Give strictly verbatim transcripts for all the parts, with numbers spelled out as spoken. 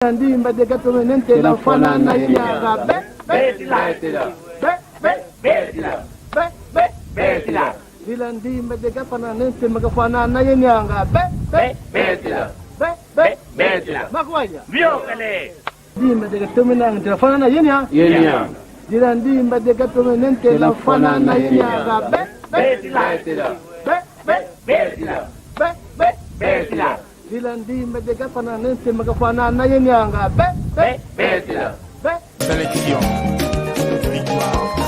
Ndimba de gatomene ntela fwana na ye nianga. Be, be, betila. Be, be, betila. Be, be, betila. Dila ndimba de gafwana nente magafwana na ye nianga. Be, be, betila. Be, be, betila. Makwaya. Vyokele. Ndimba de gatomene ntela fwana na ye nianga. Ye nianga. Dila ndimba de gatomene ntela fwana na ye nianga. Be, be, betila. Be, be, betila. Be, be, betila. Dila ndimba de gafwana nente magafwana na ye nianga. Be, be, betila. Be. Sélection. Victoire.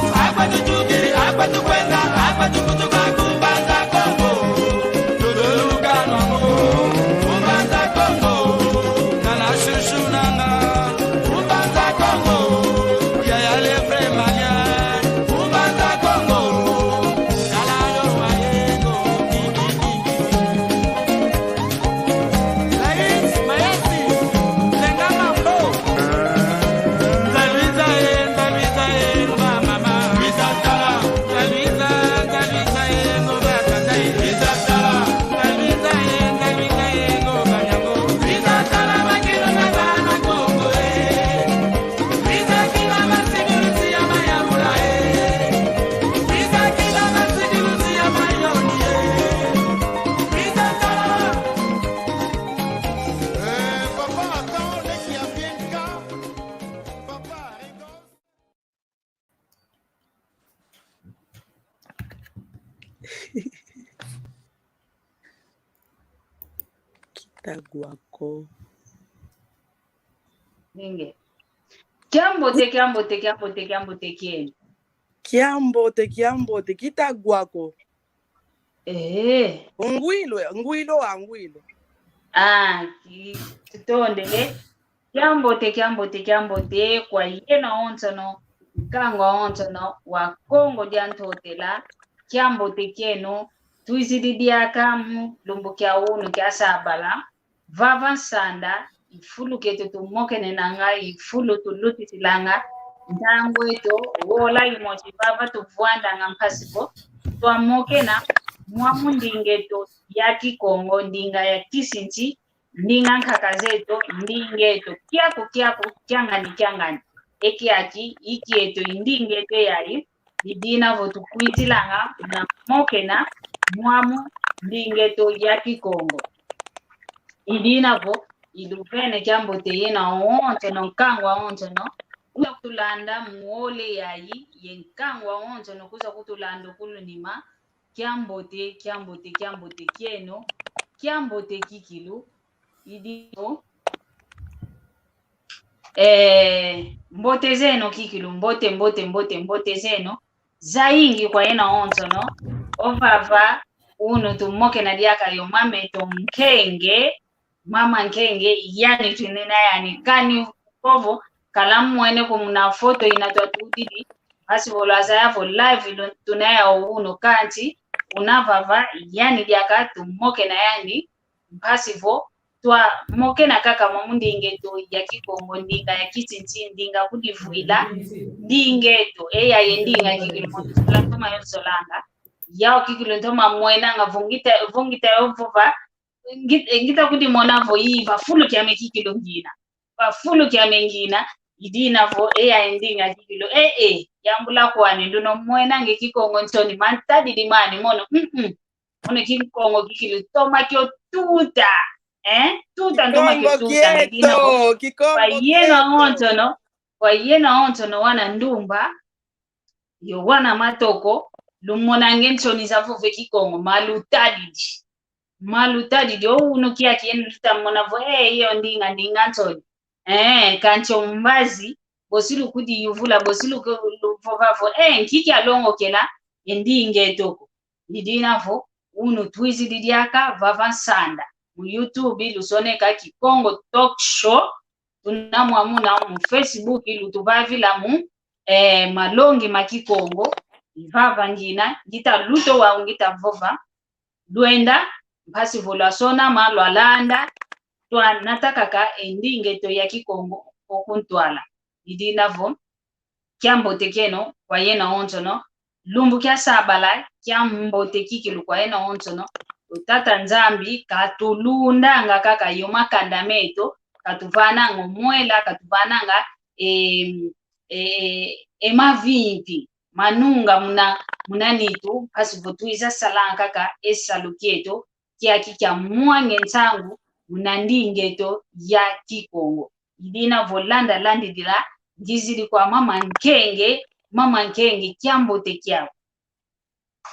Kitagwako. Ninge. Kiambote, kiambote, kiambote, kiambote kieno. Kiambote, kiambote, kitagwako. Eh. Ngwilo, ngwilo wa ngwilo. Ah, ki-, tutonde, eh. Kiambote, kiambote, kiambote kwa yeno onsono, nkangu onsono wa Kongo dia Ntotela, kiambote kieno, twizidi diaka mu lumbu kia unu kia sabala, vava nsanda, i fulu kieto tumokenenanga, i fulu tulutisilanga, ntangu eto, wola imosi vava tuvwandanga mpasi vo, twamokena, mwamu ndinga eto ya Kikongo, ndinga ya kisinti, ndinga nkaka zeto, ndinga eto, kiaku, kiaku, kiangani, kiangani. E kiaki, i kieto, i ndinga eto yayi, i dina vo tukwizilanga, na mokena, mwamu, ndinga eto ya Kikongo. I dina vo, i luvene kiambote yeno onsono, nkangu onsono, kuza kutulanda mu wole yayi, ye nkangu onsono, kuza kutulanda kulunima, kiambote, kiambote, kiambote kieno, kiambote kikilu, i dina vo, eh, mbote zeno kikilu, mbote, mbote, mbote, mbote zeno, zayingi kwa yeno onsono, ovava, unu tumokena diaka yo mameto Nkenge, mama Nkenge, yani twinena yani, kani kovo, kala mwene ko muna foto ina twatudidi, mpasi vo lwazaya vo live lo-, tuna yau unu kansi, una vava, yani diaka tumokena yani, mpasi vo, twamokena kaka mwamu ndinga eto ya Kikongo, ndinga ya kisinti, ndinga kudivwila, ndinga eto, e yayi ndinga kikilu moto, tula ntoma yo solanga, yau kikilu ntoma mwenanga, vo ngita, vo ngita yo vova, Ngi-, ngita kudimona vo i va fulu kiame kikilu ngina. Va fulu kiame ngina, i dina vo, e ya ndinga kikilu. E, e, yambula kwani, nduno mwena nge Kikongo nsoni, mantadidi mani, mono, mm, mm. Mono Kikongo kikilu, toma kio tuta. Eh? Tuta, ntoma kio tuta, nge dina vo. Kikongo kieto. Kwa yeno onsono, kwa yeno onsono wana ndumba, yo wana matoko, lumonange nsoni za vova e Kikongo, malutadidi. Malutadidi, o unu kiaki yenu lutamona vo, eh, iyo ndinga, ndinga nsoni. Eh, kansi o mbazi, bosi lukudiyuvula, bosi luku-, luvova vo, eh, nki kialongokela e ndinga eto ko. I dina vo, unu twizidi diaka vava nsanda. Mu YouTube, lusoneka Kikongo Talk Show, tuna mwamuna mu Facebook, lutuvavila mu, eh, malongi ma Kikongo, i vava ngina, ngita luta wau ngita vova, lwenda, mpasi vo lwasonama, lwalanda, twanata kaka e ndinga eto ya Kikongo, o kuntwala. I dina vo, kiambote kieno, kwa yeno onsono, lumbu kia sabala, kiambote kikilu kwa yeno onsono, o Tata Nzambi, katulundanga kaka yo makanda meto, katuvananga mwela, katuvananga, e, e, e mavimpi manunga muna, muna nitu, mpasi vo twiza salanga kaka e salu kieto, kiaki kia mwange nsangu muna ndinga eto ya Kikongo. I dina vo landa landidila, ngizidi kwa mama Nkenge, mama Nkenge, kiambote kiako.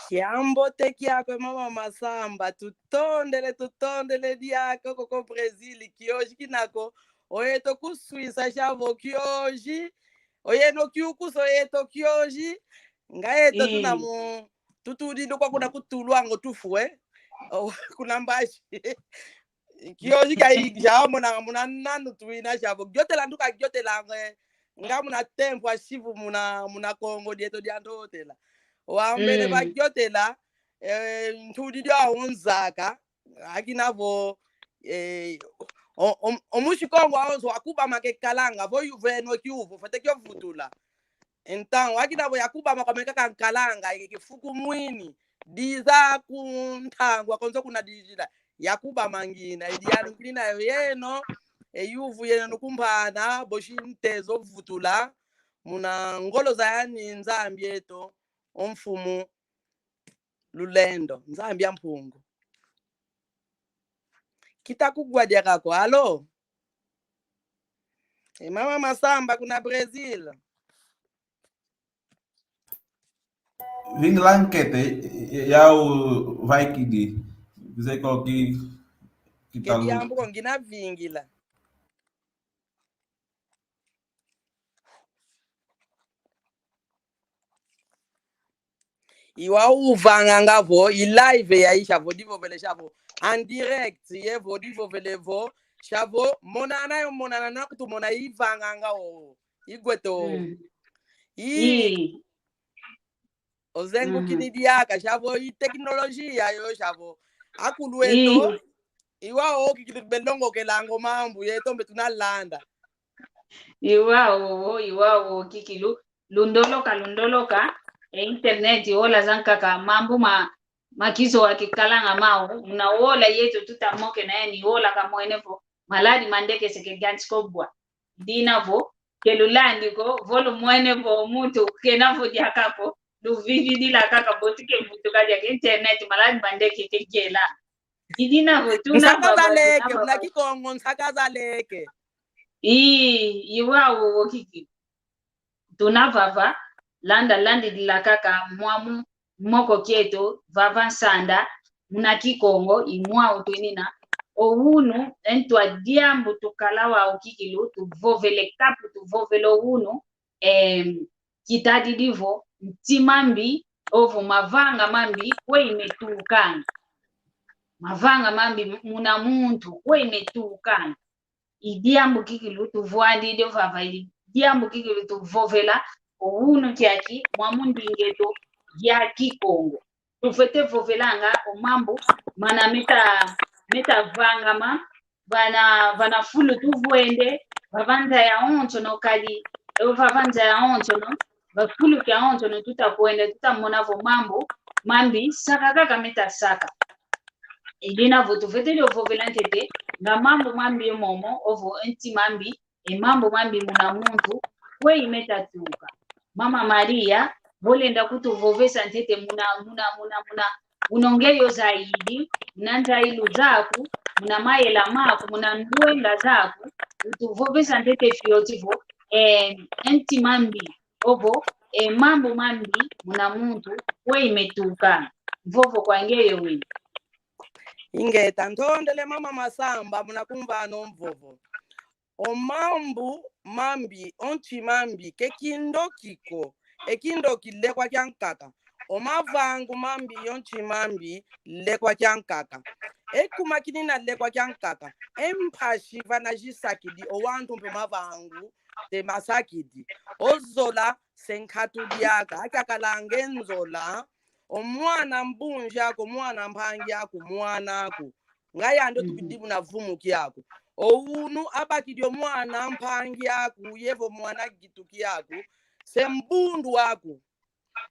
Kiambote kiako, mama Masamba, tutondele, tutondele diaka koko Brazil, kioji kinako, o yeto ku Suíça, sia vo kioji, oyeno kiukuso yeto kioji, nga yeto tuna mu, tutudidi kwa kuna ku Tuluango tufue, o, kuna mbashi. Kioji kia i-, sia mona muna nanu tuina sia vo. Giotela nduka giotela nge. Nga muna tempo a sivu muna, muna Kongo dieto dia ntotela. Wambele va giotela, eh, ntudi dia onzaka. Akina vo, eh, o, o, o musi Kongo aonso wakubama ke kalanga, vo yu-, veno kiuvu, fwete kio vutula. Então, akina vo yakubama kwa meka kankalanga, ike kifuku mwini, diza ku ntangu akonzo kuna dijila, yakubama ngina, idi yanu kuli nayo yeno, e yuvu yeno nukumbana, bosi ntezo vutula, muna ngolo za yani Nzambi eto, o mfumu Lulendo, Nzambi a Mpungu. Kita kugwa diaka ko, alo? E mama Masamba kuna Brazil. Vingila nkete, e, e, yau vaikidi. Zeko ki, ki keti talu. Yambu ko ngina vingila. I wau uvanganga vo, i live yayi sia vo, divovele sia vo, en direct, ye vo, divovele vo, sia vo, monana yo, monana na kutumona ivanganga o, igweto. Mm. I, i. Ozengukini diaka, sia vo, i teknolojia yo, sia vo. Akulu eto, i. I wau kikilu belongokelanga o mambu, yeto mbe tunalanda. I wau, i wau kikilu. Lundoloka, lundoloka, e internet, ola zankaka, mambu ma, ma kizowa kikalanga mau, muna ola yeto tuta mokena yani, ola kamwene vo, maladi mandeke seke gansi kobwa. Dina vo, ke lulandi ko, vo lumwene vo, muntu kena vo diaka ko, luvividila kaka boti ke vutuka diaka internet, maladi mandeke ke gela. Dina vo, tuna nsaka vava, zaleke, tuna vava. Muna Kikongo, nsaka zaleke. I, i wau wo kiki. Tuna vava, landa, landidila kaka mwamu moko kieto, vava nsanda, muna Kikongo, i mwau twenina. O unu, e ntu a diambu tukala wau kikilu, tuvovele kapu, tuvovele o unu, em, kitadidi vo, ntima mbi, ovo mavanga mambi, kwe imetukanga. Mavanga mambi muna muntu, kwe imetukanga. I diambu kikilu tuvwandidi o vava, i diambu kikilu tuvovela, o unu kiaki, mwamu ndinga eto ya Kikongo. Tufwete vovelanga o mambu mana meta, meta vangama, vana, vana fulu tuvwende, vava nza ya onsono kadi, e vava nza ya onsono, va fulu kia onsono tuta kwenda, tuta mona vo mambu mambi saka kaka meta saka. I dina vo tufwete dio vovela ntete, nga mambu mambi momo, ovo e ntima mbi, e mambu mambi muna muntu, kwe imeta tuka. Mama Maria, vo lenda kutuvovesa ntete muna, muna, muna, muna, muna ngeyo zaidi, muna nzailu zaku, muna mayela maku, muna ndwenga zaku, utuvovesa ntete fioti vo, eh, e ntima mbi, ovo, e mambu mambi muna muntu, kwe imetuka. Mvovo kwa ngeyo wina. Ingeta, ntondele mama Masamba, muna kumvana o mvovo. O mambu mambi, o ntima mbi, ke kindoki ko, e kindoki lekwa kiankaka. O mavangu mambi, o ntima mbi, lekwa kiankaka. E kuma kinina lekwa kiankaka. E mpasi vana zisakidi, o wantu mpe mavangu, te masakidi. O zola, se nkatu diaka, akiakalanga e nzola, o mwana mbunzi aku, o mwana mpangi aku, mwana aku. Nga yandi otubidi muna vumu kiaku. O unu abakidi o mwana mpangi aku, yevo mwana gitu kiaku, se mbundu aku.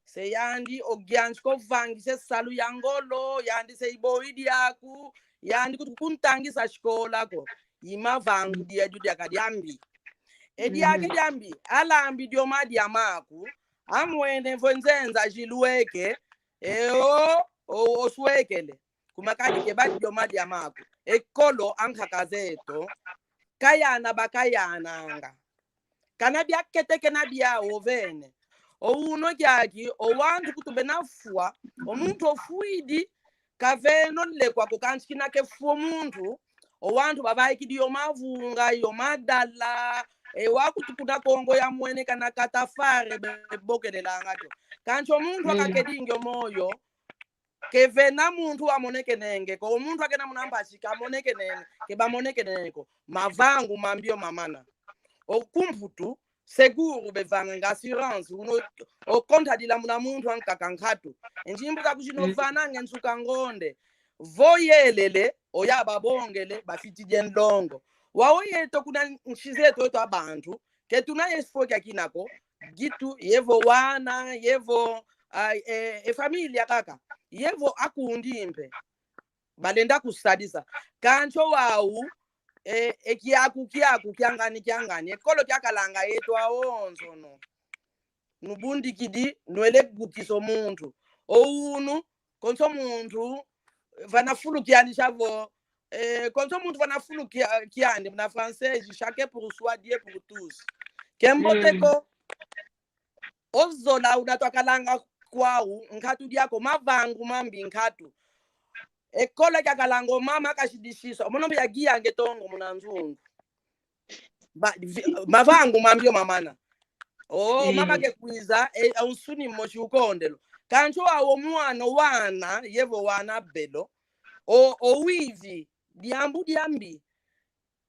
Se yandi ogiansi ko vangisa e salu ya ngolo, yandi se iboidi aku, yandi kutu kuntangisa sikola ko. i mavangu diedio diaka diambi. E diaka diambi, alambi dio madia maku, amwene vo nzenza zilweke, e o, o, oswekele. Kuma kadi keba dio madia maku. Ekolo ankaka zeto, kayana bakayananga. Kana biaketeke na biawo vene. O uno kiaki, o wantu kutu bena fwa, o muntu ofwidi, kaveno lekwa ko kansi kina kefwa o muntu, o wantu bavaikidi yo mavunga, yo madala, e wakutu kuna Kongo ya Mwene kana katafare be-, bokelelanga tio. Kansi o muntu akakedingi o moyo, kevena muntu wamonekenenge ko, o muntu akena muna mpasi kamonekenenge, kebamonekenenge ko, mavangu mambi o mamana. O kumputu, seguru bevanganga assurance, uno, o konta dila muna muntu ankaka nkatu. E nzimbu zaku zino vananga e nsuka ngonde. Vo yelele, o yababongele, bafitidi e nlongo. Wau yeto kuna nsi zeto yeto abantu, ketuna espoir kiakina ko, gitu, yevo wana, yevo, a, e, e familia kaka, yevo akundi mpe. Balenda kusadisa. Kansi o wau, e, e kiaku, kiaku, kiangani, kiangani. Ekolo kiakalanga yeto awonsono. Nubundikidi, nwele kukisa o muntu. O unu, konso muntu, vana fulu kiandi savo, e, konso muntu vana fulu kia-, kiandi, muna français, chacun pour soi, Dieu pour tous. Kembote ko, ozola una twakalanga kwau, nkatu diako, mavangu mambi nkatu. Ekolo kiakalanga o mama kasidisisa, o mono mbe yagiange tongo muna nzungu. Ba, vi-, mavangu mambi o mamana. O mama kekwiza, e, unsuni mosi ukondelo. Kansi o wau o mwana, wana, yevo wana belo. O, o wivi, diambu diambi.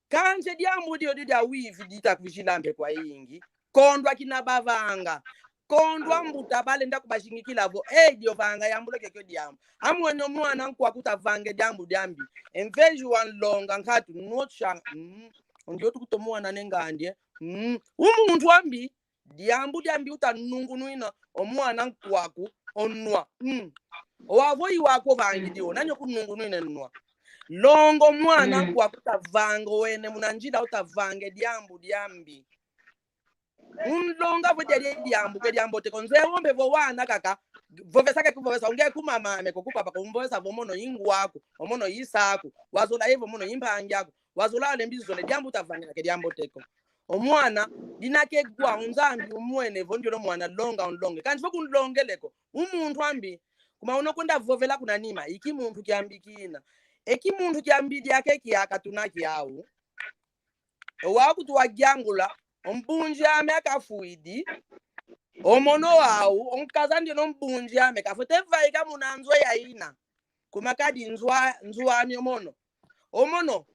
Kansi diambu dio dio dia wivi dita kwizila mpe kwayingi. Kondwa kina bavanga. Kondwa mbuta balenda kubazingikila vo, e, dio vanga yambula kiokio diambu. Amwene o mwana nkwaku uta vange diambu diambi. Em vez wa nlonga nkatu, nwotsha, mm, o ndio tukuta o mwana ne ngandie. Mm, o muntu ambi, diambu diambi uta nungunwina o mwana nkwaku onwa. Mm. O wau vo i waku ovangidi o, nani okunungunwina nwa? Longa o mwana nkwaku uta vanga wene muna nzila uta vange diambu diambi. Unlonga vo diadi diambu ke diambote ko, nzeye wombe vo wana kaka, vovesa ke kuvovesa, unge ku mama me ko, ku papa ko, umvovesa vo mono i ngwaku, o mono i se aku, wazola yevo mono i mpangi aku, wazola alembi zole, diambu uta vangila ke diambote ko. O mwana, dina kegwa, o Nzambi umwene vo ndiona o mwana longa, unlonge. Kansi vo kunlongele ko, o muntu ambi, kuma una kwenda vovela kuna nima, i kimuntu kiambi kina. E kimuntu kiambi diaka kiaka tuna kiau. O wau kutu wagiangula, o mbunzi ame akafwidi, o mono wau, o nkaza ndiona o mbunzi ame, kafwete vaika muna nzo ya ina. Kuma kadi nzo a-, nzo ame o mono. O mono,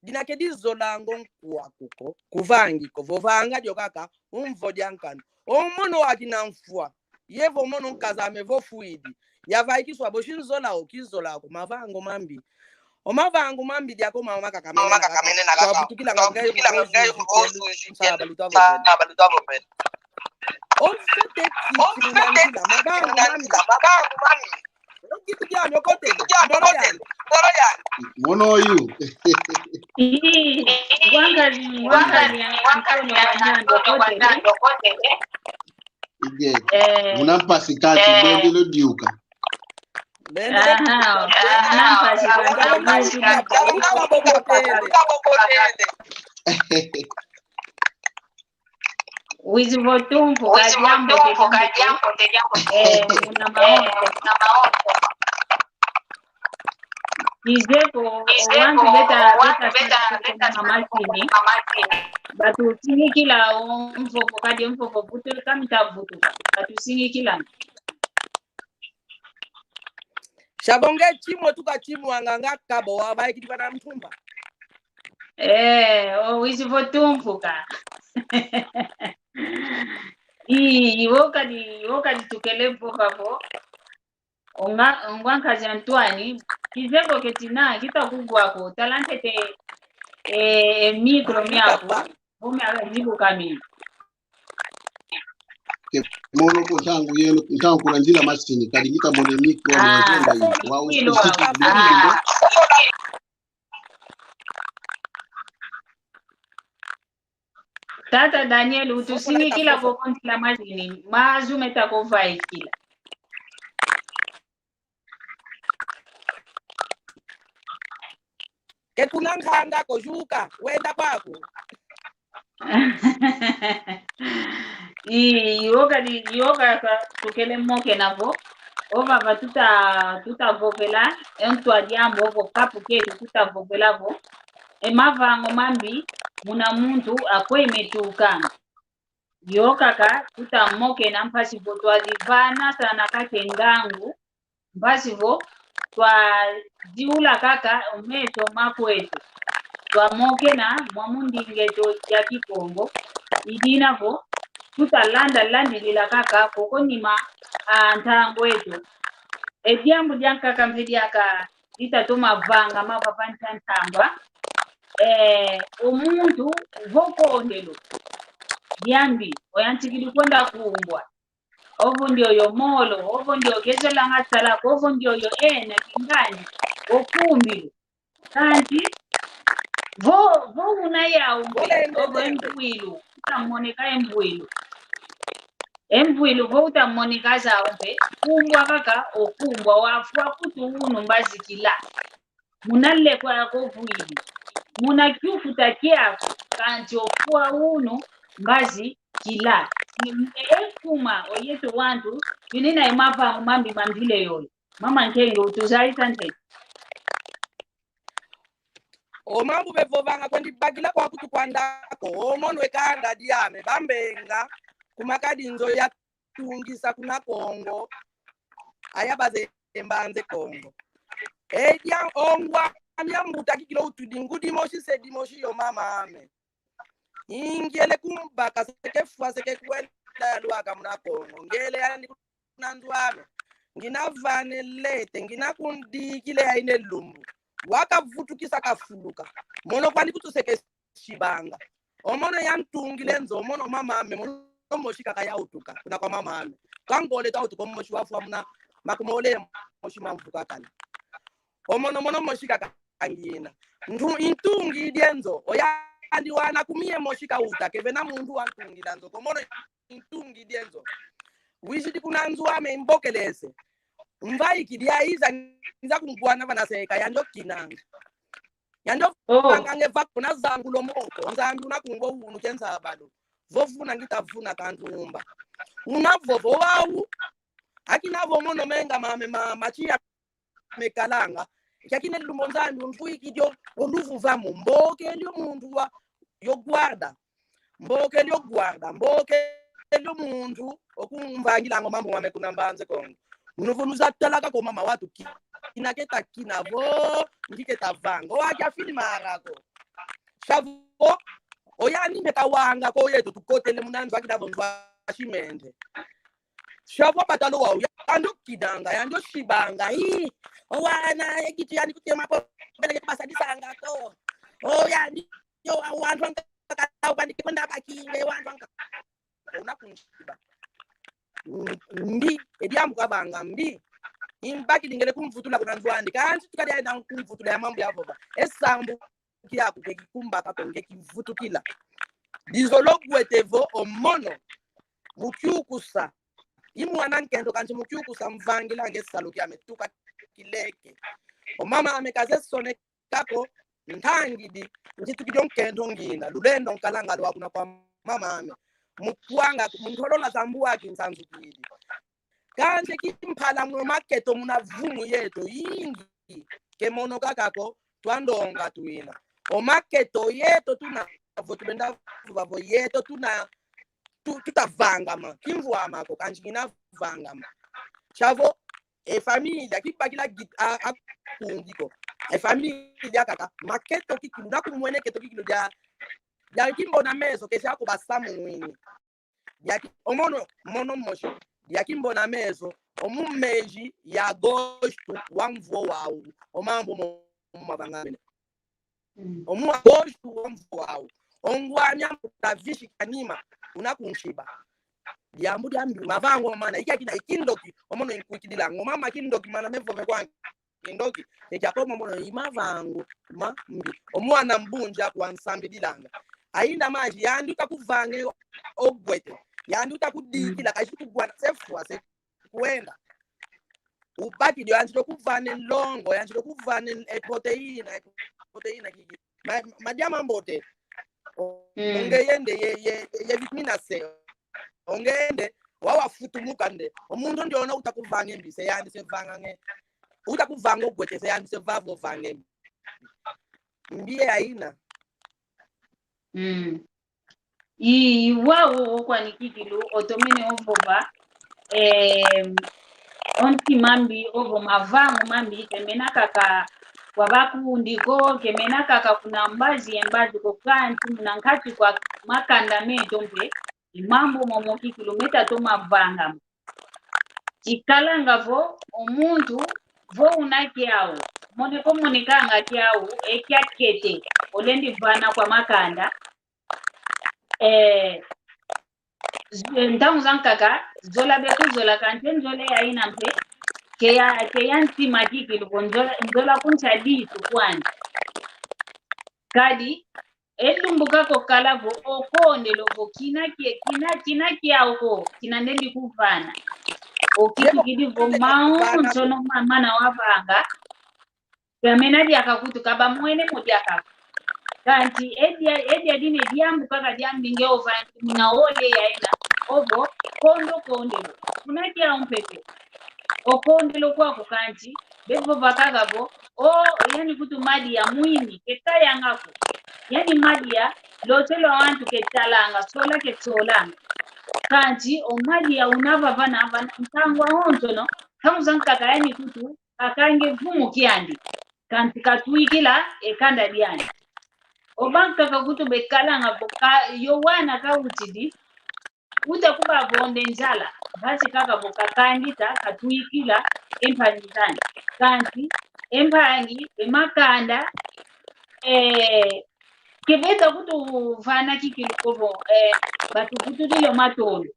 dina kedi zolanga o nkwaku ko, kuvangi ko, vovanga dio kaka, umvodia nkanu. O mono wakina mfwa, yevo mono nkaza ame vo fwidi. Yavaikiswa vo si nzola o, kizola ko, mavangu mambi. O mavangu mambi diako mama kakamene na kaka. Twavutukila nga ngai uvozu, nsaba lutwa vovela. O mfete titi muna nzila, mavangu mambi. Mono yu. Ii, wangani, wangani ya Antonio Wanyando Kotele. Ige. Eh. Muna mpasi kati, eh, bendelo diuka. Aha, muna mpasi kati, wizi vo tumpuka diambote, diambote. Eh, muna maonso. Kizeye ko, o wantu beta, beta, beta, beta, beta, masini. Batusingikila o mvovo, kadi o mvovo vutu, kamita vutu. Batusingikila. Sha vo nge timo tuka timo anganga kabo wavaikidi vana ntumba. Eh, o wizi vo tumpuka. Ii, i wokadi, i wokadi tukele vova vo. Onga, ongwa nkazi Antoine, kizeye ko keti na, kita kugwa ko, tala ntete, eh, eh, micro miaku, vo miaka zibuka mi. Ke mono ko ntangu yeno, ntangu kuna nzila masini, kadi ngita mone micro, ah, na zonda yi, wa ino, usisiti, ah, bilili, ah. Tata Daniel, utusinikila koko ntila mazini, mazu meta kuvaikila. Ke kuna nkanda ko, zuka, wenda kwaku. I, yoka di, yoka ka, tukele mokena vo. Ovava tuta, tuta vovela, e ntwa diambu ovo kapu ketu tuta vovela vo. E mavango mambi, muna muntu akwe metuka. Yoka ka, tuta mokena mpasi vo twazivana sana kake ngangu, mpasi vo twaziula kaka o meso makwetu. Twamokena mwa mundinga eto ya Kikongo. Idina vo tutalanda landilila kaka koko nima a ntangu eto. E diambu diankaka mpe diaka ditatoma vangama vava nta ntambwa. Eh, o muntu vo kondelo diambi, oyantikidi kwenda kumbwa. Ovo ndioyo molo, ovo ndioyo kezolanga sala, ovo ndioyo ena kingandi, okumbilu. Kanti vo, vo una yau mpe, ovo e mbwilu, utamoneka e mbwilu. E mbwilu vo utamoneka zau mpe, kumbwa kaka okumbwa, wafwa kutu unu mbazi kila. Muna lekwa yako vwidi, muna kiufuta kiako, kanti ofwa unu mbazi kila. Ni, e kuma, o yeto wantu, twinina e mavangu mambi ma ndule yoyo. Mama Nkenge, utuzayisa nte. O mambu bevovanga kwendi bakila kwa kutu kwandako, o mono e kanda diame, bambenga, kuma kadi nzo ya tungisa kuna Kongo, aya bazeye mbanze Kongo. Edia ongwa mia mbuta kikilo utudi ngudi mosi se dimosi yo mama ame. Ingele kumbaka seke fwa seke kwenda ya lwaka muna Kongo. Ngele yandi kuna nzo ame. Ngina vane lete, ngina kundikile ya ine lumbu. Wakavutukisa kafuluka. Mono kwandi kutu seke sibanga. O mono yantungile nzo, o mono mama ame, mono mosi kaka yautuka, kuna kwa mama ame. Kangole tautuka o mosi wafwa muna makumole mosi mamvuka kani. O mono, mono mosi kaka ngina. Ntu, intungidi e nzo, oyandi wana kumie mosi kauta, kevena muntu wantungila nzo, ko mono intungidi e nzo. Wizidi kuna nzo ame imbokelese. Mvaikidi aiza, nza kungwana vana seka, yandi okinanga. Yandi ovanga nge vako na zangula o moko, Nzambi una kungwa unu ke nzabalo. Vovuna ngita vuna kantumba. Una vovo wau. Akina vo mono menga mame ma, machi ya mekalanga. Kiakine lumbu Nzambi untwikidi o luvu vamo. Mbokeli o muntu wa, yo guarda. Mbokeli o guarda, mbokeli o muntu okumvangilanga o mambu mame kuna mbanze Kongo. Munu vunu zatalaka ko mama watu ki-, kina keta kina vo, ngi keta vanga. O aki afini marako. Savo, oyandi meka wanga ko yeto tukotele muna nzo akina vo nzo a simende. Savo patalo wau, yandi okinanga, yandi osibanga, ii, o wana, e kitu yandi kutema po, bele ke basadisanga ko. Oyandi, yo, wantu anga kakala kwandi kwenda bakinge wantu anga. Una kunsiba. Mbi, e diambu kavanga mbi. Imbakidi ngele kumvutula kuna nzo andi. Kansi tukadi aenda kumvutula ya mambu yavova. E sambu kiaku ke kikumbaka ko nge kivutukila. Dizolo gwete vo o mono. Mukiukusa. I mwana nkento kansi mukiukusa mvangilanga e salu kiame tuka kileke. O mama ame kazesone kako ntangidi, ntitukidi o nkento ngina, lulendo nkalanga lwa kuna kwa mama ame. Mukwanga, muntolola zambu waki nsanzukidi. Kansi kimpala muna maketo muna vumu yeto, ingi, ke mono kaka ko, twandonga twina. O maketo yeto tuna, vo tulenda vova vo yeto tuna, tu, tutavangama, kimvwama ko, kansi kina vangama. Savo, e família, kibakila git-, a, a, kundi ko. E família kaka, maketo kikilu, na kumwene keto kikilu dia, dia kimbona meso, kesi ako basamu wini. Dia ki-, o mono, mono mosi, dia kimbona meso, o mu mezi ya agosto, wa mvu wau, o mambu mo, mavanga mene. Mm. O mu agosto wa mvu wau. O ngwami ambuta visi kanima. Una kunsiba. Diambu diambi. Mavango mana. Iki akina ikindoki. O mono inkwikidilanga. O mama kindoki mana mevo mekwangi. Kindoki. Eki ako mono i mavango. Mambi. O mwana mbunja kwa nsambidilanga. Aina manji, yandi utakuvanga o ngwete. Yandi utakudikila, kaisi kugwana se fwa se kwenda. Ubakidi, yanjidi kuvana nlongo, yanjidi kuvana e proteína, e proteína kiki. Ma, madia mambote. O, mm, onge yende ye, ye, ye vitamina C. Onge yende, wawa futumuka nde. O muntu ndiona utakuvanga mbi, se yandi se vanga nge. Utakuvanga o ngwete, se yandi se vavo vanga mbi. Mbi ye aina. Mm. I, i wau okwani kikilu, otomene ovova, eh, o ntima mbi, ovo mavangu mambi, ke mena kaka kwa bakundi ko, ke mena kaka kuna mbazi ye mbazi ko, kansi muna nkati kwa makanda meto mpe, i mambu momo kikilu meta toma vanga. Ikalanga vo, o muntu, vo una kiau, moneka omonekanga kiau, e kiakete, olendi vana kwa makanda, eh, z-, ntangu zankaka, zola be kuzola kansi nzola ya ina mpe, ke ya, ke ya ntima kikilu vo nzola, nzola kunsa ditu kwandi. Kadi, e lumbu kakokala vo okondele vo kina kie, kina, kina kiau ko, kina ndendi kuvana. Okitukidi vo maonsono ma-, mana wavanga. Kamena diaka kutu kaba mwene mo diaka. Kansi edia, edia dine diambu kaka diambi nge ovangi mina ole ya ina. Ovo, kondo kondele. Kuna kia umpete. Okondele kwaku kansi, bevo bakaka vo, o, yani kutu madia mwini, ke tayanga ko. Yani madia, lose lwa wantu ke talanga, sola ke solanga. Kansi, o madia una vavana, vana, ntangu awonsono, ntangu zankaka yani kutu, kakange vumu kiandi, kansi katwikila e kanda diandi. O bankaka kutu bekalanga vo ka, yo wana kawutidi, uta kubavonde nzala, basi kaka vo kakangisa, katwikila e mpangi zandi. Kansi, e mpangi, e makanda, eh, ke beta kutu vana kikilu ko vo, eh, batuvutudile o matondo.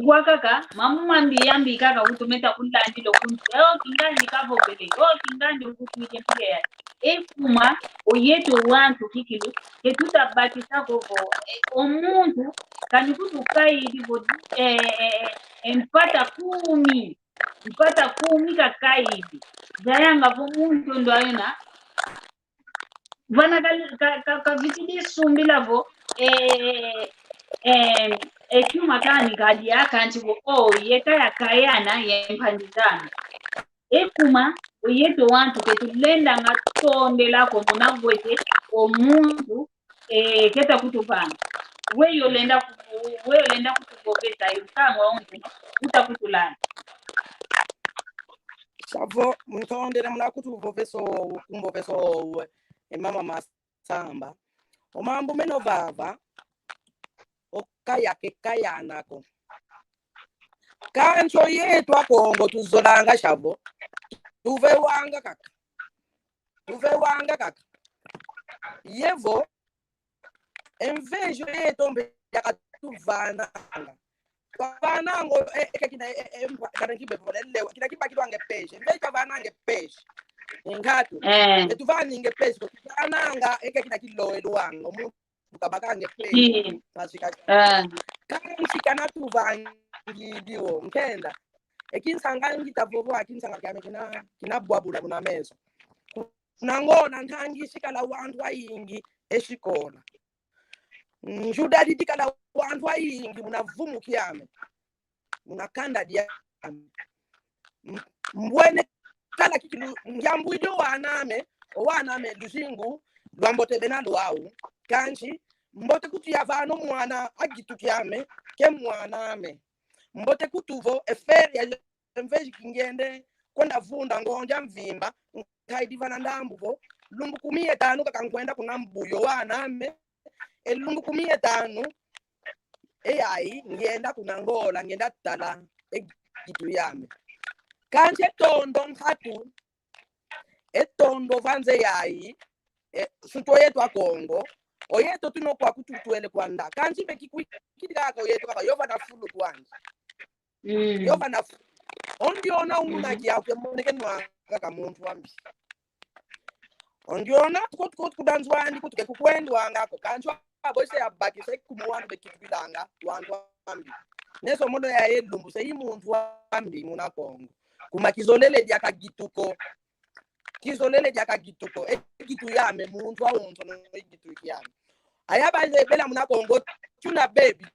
Ngwa kaka, mambu mambi yambi kaka kutu meta kulandila kunsi. O kingandi kavovele, o kingandi ukutwile mpila ya. E kuma, o yeto wantu kikilu, ke tuta bakisa ko vo, eh, o muntu, kani kutu kaidi vo, eh, eh, eh, eh, mpata kumi, mpata kumi kakaidi. Zayanga vo muntu ndo ayona, vana ka, ka, ka, kavitidi sumbila vo, eh, eh, eh, e kiuma kani kadia kansi vo, o, yeka yakayana ye mpangi zame. E kuma, o yeto wantu ke tulendanga tondela ko muna ngwete, o muntu, eh, keta kutuvanga. Weyo lenda ku-, weyo lenda kutuvovesa, e ukangwa ontu, uta kutulanda. Savo, muntondele muna kutuvovesa, kumvovesa, e mama Masamba. O mambu meno vava, o kaya ke kayana ko. Kansi o yeto Akongo tuzolanga savo, tuvewanga kaka. Tuvewanga kaka. Yevo, enveja yeto mbe yakatuvananga. Twavananga, e, e, kina, e, e, mba, kana kibe pole lewa, kina kibakilwanga e peixe. Enveja twavananga e peixe. Ngatu. Eh. E tuvaninga e peixe, twavananga, e, kina kiloelwanga. Omuntu kabakanga e peixe. Mm. Masika. Eh. Kansi kana tuvangidi wo, nkenda. E kinsanga ngita vovo, a kinsanga kiame kina, kina bwabula kuna meso. Kuna Ngola ntangisi kala wantu ayingi e sikola. Njudadi dikala wantu ayingi muna vumu kiame. Muna kanda diame. M-, mbwene kala kikilu, ngiambwidi o waname, o waname luzingu lwambote bena lwau. Kansi, mbote kutu yavana o mwana a gitu kiame, ke mwaname. Mbote kutu vo, e feria ya enveja kingende kwenda vunda ngonja mvimba, nkaidi vana ndambu vo, lumbu kumi ye tanu kaka nkwenda kuna mbuyo waname, e lumbu kumi ye tanu, e yayi, ngenda kuna Ngola, ngenda tala e gitu yame. Kansi e tondo nkatu, e tondo vanze yayi, e, sutu o yeto Akongo, o yeto tuna kwa kututwele kwanda. Kansi mpe kikwikidi kaka o yeto kaka, yo vana fulu kwandi. Mm. Yo vana fu-, o ndiona una kiau ke moneke nwa kaka muntu wambi. Ondiona tuko, tuko, tuko kuna nzo andi kutuke kukwendwanga ko. Kansi abo se abakisa kuma wantu bekitukilanga, wantu ambi. Neso mono ya elumbu se i muntu ambi muna Kongo. Kuma kizolele diaka gitu ko. Kizolele diaka gitu ko. E gitu yame, muntu awonso no e gitu kiame. Aya banze bela muna Kongo, tuna bebi.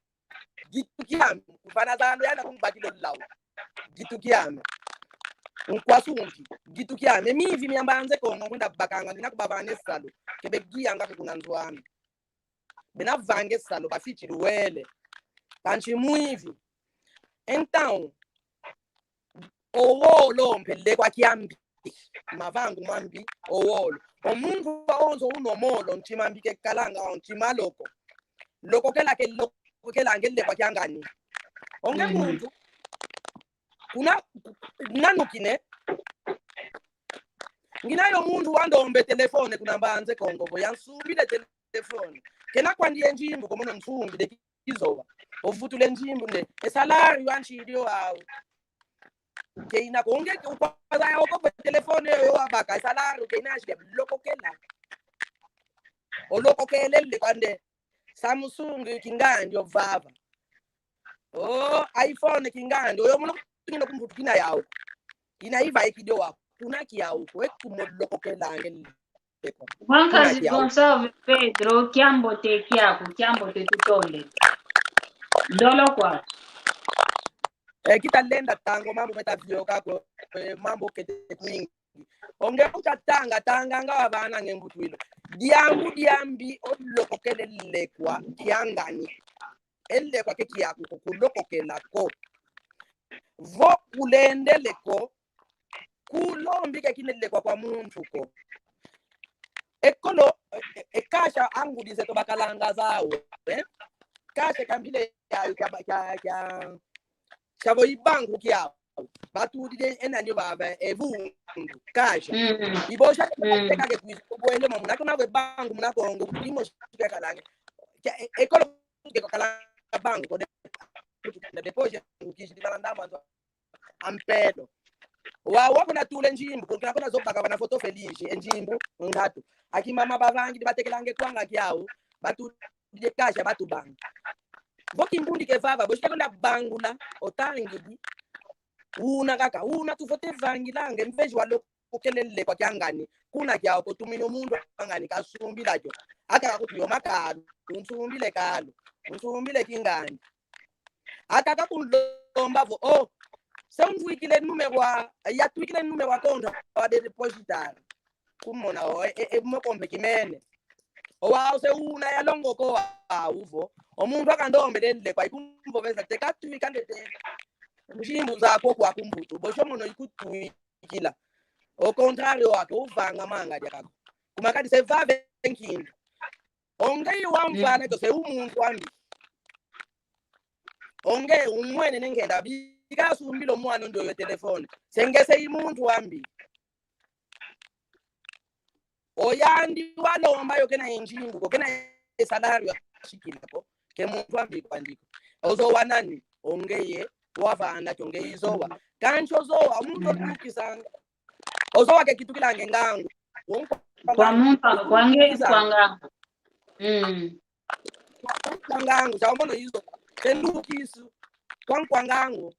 Gitu kiame, kuvana zando yana kumbakilo lau. Gitu kiame. Nkwasungi, gitu kiame. Mivi mia mbanze Kongo, nkwenda bakanga, ngina kubavane salu. Kebe giyanga kuna nzo ame. Bena vange salu, bafiti luwele. Kansi mwivi. Então, owolo mpe lekwa kiambi. Mavangu mambi, owolo. O muntu awonso uno molo, ntima mbi kekalanga, o ntima loko. Loko kela ke loko kela nge lekwa kiangani. Onge muntu, kuna, nanukine. Ngina yo muntu wandombe telefone kuna mbanze Kongo, vo yansumbile telefone. Kena kwandi ye njimbu, ko mono nsumbile kizowa. Ovutule njimbu nde, e salário ansi dio au. Keina konge ke ukwaza ya oko pe telefone yo wabaka salário keina ashike lokokela. Olokokelele kwande Samsung kingandi ovava. O iPhone kingandi oyo muno kina kumbutu kina yau. Ina iva ikidio wa kuna kiau kwe kumolokokela ngeli. Wankazi Gonçalves Pedro, kiambote kiaku, kiambote tutonde. Ndolo kwa. Eh, kita lenda tango mambu meta vioka ko, eh, mambu kete kwingi. Onge uta tanga, tanga nga wavana nge mbutwilo. Diambu diambi olokokele lekwa kiangani. E lekwa ke kiaku ko kulokokela ko. Vo kulendele ko, kulombi ke kine lekwa kwa muntu ko. Ekolo, e, e, e kasha angudi zeto bakalanga zau, eh? Kasha kambile ya, ya, ya, ya, shavo ibangu kiau. Batudide ena ndio baba, e vundu, kasha. Mm. Ibosha, mm, teka ke kwiza, kubwele mamu, nako na we bangu, muna Kongo, kudimo shika kalange. Kia, e, ekolo, ke kalanga bangu, kode, depois, kishidi kalanda manzo. Ampelo. Wa, wa kuna tule njimbu, kuna kuna zobaka wana foto Feliz, e njimbu, ngatu. Aki mama bavangi, batekelange kwanga kiau, batu, de kasha, batu banga. Vo kimbundi ke vava, boshika kuna bangula, otangidi. Una kaka, una tuvote vangilange, mveji wa loko kelele kwa kiangani. Kuna kiau ko tumino mundu angani kasumbila kio. Aka kutuyo makalu, unsumbile kalu, unsumbile kingani. Aka kakunlomba vo, oh, se untuikile numéro wa, yatuikile numéro wa conta wa de depositar. Kumona o, e, e, mo kombe kimene. O wa, o se una ya longo ko wa, uvo. O muntu akandombe dende kwa ikumvo veza te katuika ndete. Njimbu za ko kwa kumbutu. Bosho mono ikutuikila. O contrário wake, uvanga manga dia kako. Kuma kadi se vave nkindu. Onge i wamfana to se umuntu wambi. Onge umwene nengenda bika sumbilo mwana ndo yo telefone. Senge se i muntu wambi. Oyandi walomba yo kena e njimbu ko, kena e salário ashikila ko, ke muntu wambi kwandiko. Ozowa nani? Onge ye wavana kio nge izowa. Kansi ozowa, muntu otukisanga. Ozowa ke kitukilange ngangu. Kwa muntu, kwa nge, kwa ngangu. Mm. Kwa ngangu, sa omono izo. Tenukisu. Kwa, kwa ngangu.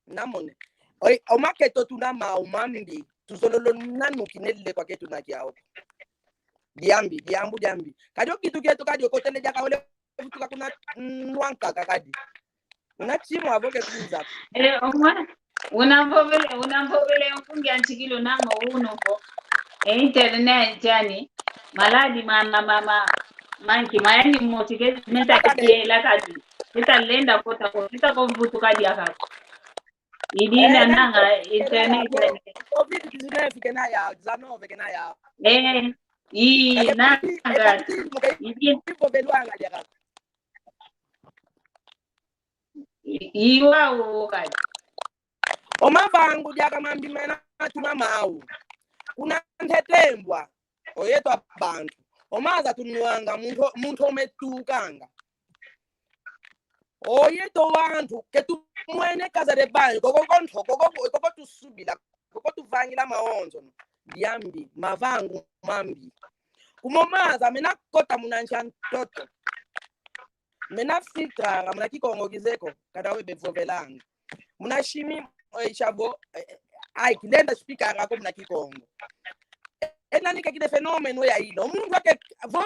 Namone. Oi, o maketo tuna mau mambi. Tuzololo nanu kinele kwa ketu na kiao. Diambi, diambu, diambi. Kadi o kitu kieto kadi okotele diaka ole vutuka kuna, mm, nwanka kakadi. Una chimo avoke kuza. Eh, omwa, unamvovele, unamvovele nkungi antikilo namo uno ko. E internet yani. Maladi ma, ma, ma, ma, manki, mayani motike meta kiela kadi. Kita lenda kota ko, kita ko vutuka diaka. Idina, eh, nanga internet. Covid dix-neuf kena ya, dix-neuf kena ya. Eh, i, nanga. Idina. I, i, wa, o, kadi. O mavangu diaka mambi mena tuna mau. Kuna ntete mbwa. Oyeto abantu. O maza tunwanga muntu, muntu ometukanga. Oyeto wantu, ke tumwene casa de banho, koko konto, koko, koko tusubila, koko tuvangila maonzo. diambi, mavangu mambi. Kuma maza mena kota muna nsi a ntoto. Mena filtranga muna Kikongo kizeye ko, kana we bevovelanga. Muna shimi, eh, shabo, eh, eh, ai, kilenda spikanga ko muna Kikongo. E nani ke kide fenomeno ya ilo. Muntu ake vo,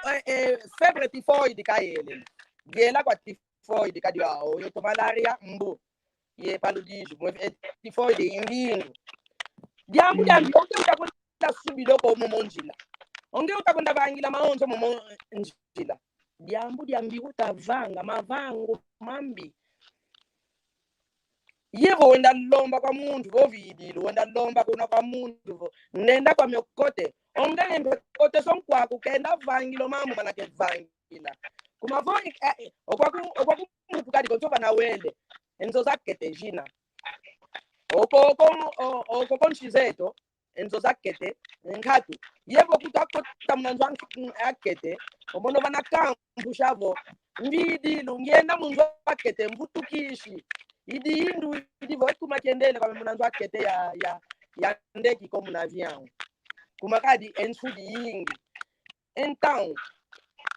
eh, eh, febre tifoide kayele. Gela kwa tifoide kadi wao, yeto malaria, mbu. Ye paludismo, eh, tifoide, imbingu. Diambu diambi, onge utakwenda subila ko momo nzila. Onge utakwenda vangila maonzo momo nzila. Diambu diambi utavanga, mavangu mambi. Yevo wenda lomba kwa muntu vo vidilo, wenda lomba kuna kwa muntu vo, nenda kwa mio kote. Onge mpe kote so nkwaku kenda vangila o mambu mana kevangila. Kuma vo, eh, eh, okwaku, okwaku muntu kadi konso vana wele. E nzo zakete zina. Oko, oko, o-, oko ko nsi zeto, e nzo zakete, nkatu. Yevo kuta kota muna nzo ak-, akete, omono vana kampu shavo. Mvidilo, ngienda mu nzo akete, mvutukishi. Idi indu, idi vo, e kuma kiendele kwame muna nzo akete ya, ya, ya ndeki ko muna avião. Kuma kadi e nsu diyingi. Então,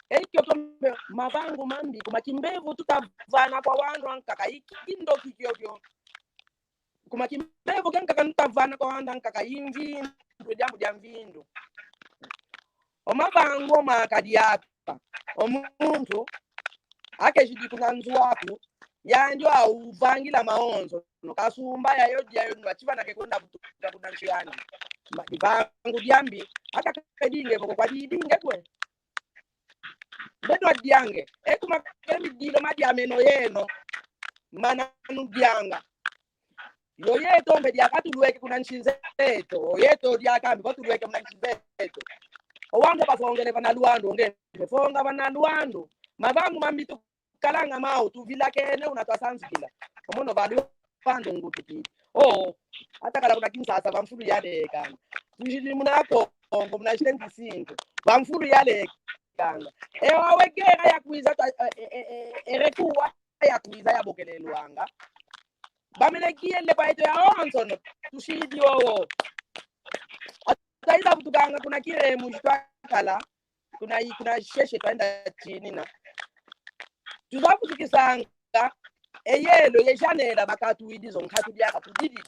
e kiokio mbe mavangu mambi, kuma kimbevo tutavana kwa wandu ankaka, i kindoki kiokio. Kuma kimbevo kiankaka tutavana kwa wandu ankaka, i mvindu, diambu dia mvindu. O mavangu o makadi apa. O muntu, akejidi kuna nzo aku, yandi wau vangila maonzo, no kasumba yayo diayo, no achiva na kekunda butuka kuna nzo yandi. Ma, divangu diambi, ata kedinge voko kwa didinge kwe. Beto adiange, e kuma kemi dilo madiameno yeno, mana nudianga. Yo yeto mpe diaka tulweke kuna nsi zeto, yeto diaka mpe vo tulweke kuna nsi zeto. O wandu bavongele vana Luandu, onge mpe vonga vana Luandu. Mavangu mambi tukalanga mau, tuvilakene una twasanzikila. Omono va Luandu ngutukidi. Oh, ata kala kuna Kinshasa, va mfulu yalekanga. Tujidi muna Kongo, muna setenta e cinco. Va mfulu yalekanga. E wawe guerra yakwiza twa, e, e, e, e, erekuwa yakwiza yabokelelwanga. Bamene kiele kwa yeto ya onsono, tusidi wowo. Ata iza butukanga kuna kiremu si twakala, kuna i-, kuna sheshe twenda tinina. Tuza butukisanga, e yelo, ye janela bakatuwidi zo nkatu diaka tudidi.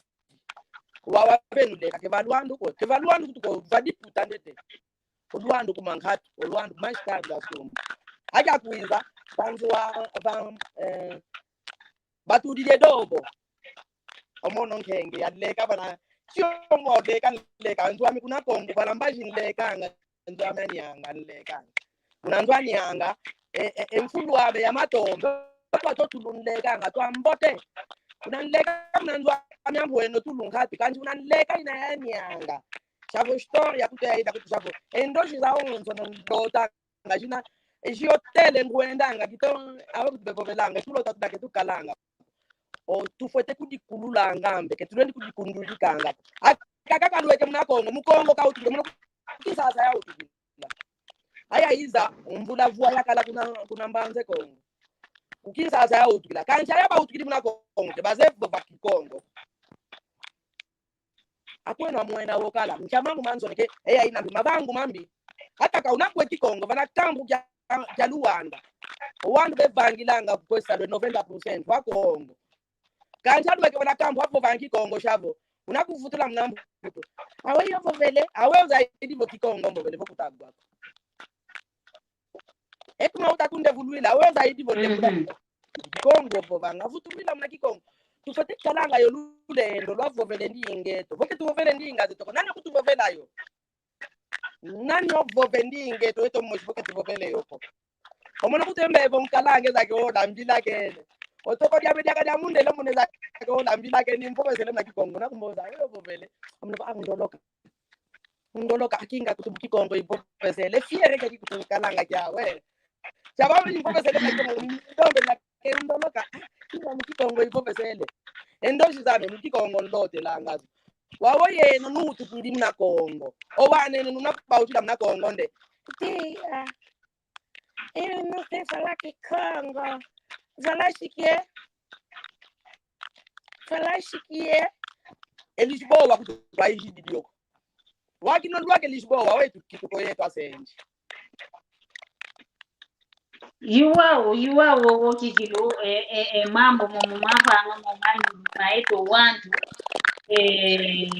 Wawa benu leka, ke va Luandu ko, ke va Luandu kutu ko, va diputa ndete. O Luandu kuma nkatu, o Luandu mais tarde da sumba. Aja kwiza, banzi wa, ba, eh, batudile dobo. Omono nkenge, yaleka vana, tiomo leka, leka, nzo ame kuna Kongo, vana mbazi nlekanga, nzo ame anianga, nlekanga. Kuna nzo anianga, e, e, e mfulu ame ya matombe, kwa to tulu nlekanga, twa mbote. Kuna nleka, kuna nzo ame ambweno tulu nkatu, kansi kuna nleka ina ya anianga. Shavo história kutu ya ida kutu shavo. E ndozi za onsono ndotanga zina, e zi hôtel ngwendanga, kito, awe kutu bevovelanga, tulota tudake tukalanga. O, tufwete kudikululanga mbe, ke tulendi kudikundulikanga. Aka kaka kalweke muna Kongo, mu Kongo kautukile, muna Kinshasa yautukila. Aya iza, mvula vwa yakala kuna, kuna Mbanza Kongo. Ku Kinshasa yautukila. Kansi aya bautukili muna Kongo, ke bazeye vova Kikongo. Akweno amwena wokala, nkia mangu manzoleke, eya ina mbi mavangu mambi. Ata ka una kwe Kikongo, vana kambu kia, kia Luanda. O wandu bevangilanga kukwesa lwe noventa por cento wa Kongo. Kansi alweke vana kambu avovanga Kikongo shavo. Una kuvutula muna mbuto. Awe yo vovele, awe ozaidi vo Kikongo mvovele vo kutagwa ko. E kuma uta kundevulwila, awe ozaidi vo ndevula. Mhm. Kikongo vovanga, vutulwila muna Kikongo. Tufwete kalanga yo lulendo lwa vovele ndingeto. Vo ke tuvovele ndinga zeto ko, nani kutuvovela yo? Nani ovove ndingeto, eto mosi vo ke tuvovele yo ko? Omono kutembe vo nkalange zake ola mbilakene. Otoko diame diaka dia mundele mune zake ola mbilakene, mpovesele muna Kikongo, nakumboza, yo vovele. Omono vo, ah, ndoloka. Ndoloka, akinga kutu mu Kikongo ivovesele. Fiere ke kikutu nkalanga kiawe. Chaba muli mpovesele muna Kikongo, ndombe na ke ndoloka. Ah, kinga mu Kikongo ivovesele. E ndozi zame mu Kikongo ndotelanga zo. Wawo yeno nutukidi muna Kongo. O wane nuna bautila muna Kongo nde. Tia. Eno te fala Kikongo. Fala sikie. Fala sikie. Elis bowa kutu kwa ijidi dioko. Wakino lwake Lisboa, wetu kituko yetu asenji. Iwau, iwau, wowo kikilu, e, e, e, mambu momo mavanga mo mangi mayeto wantu, e,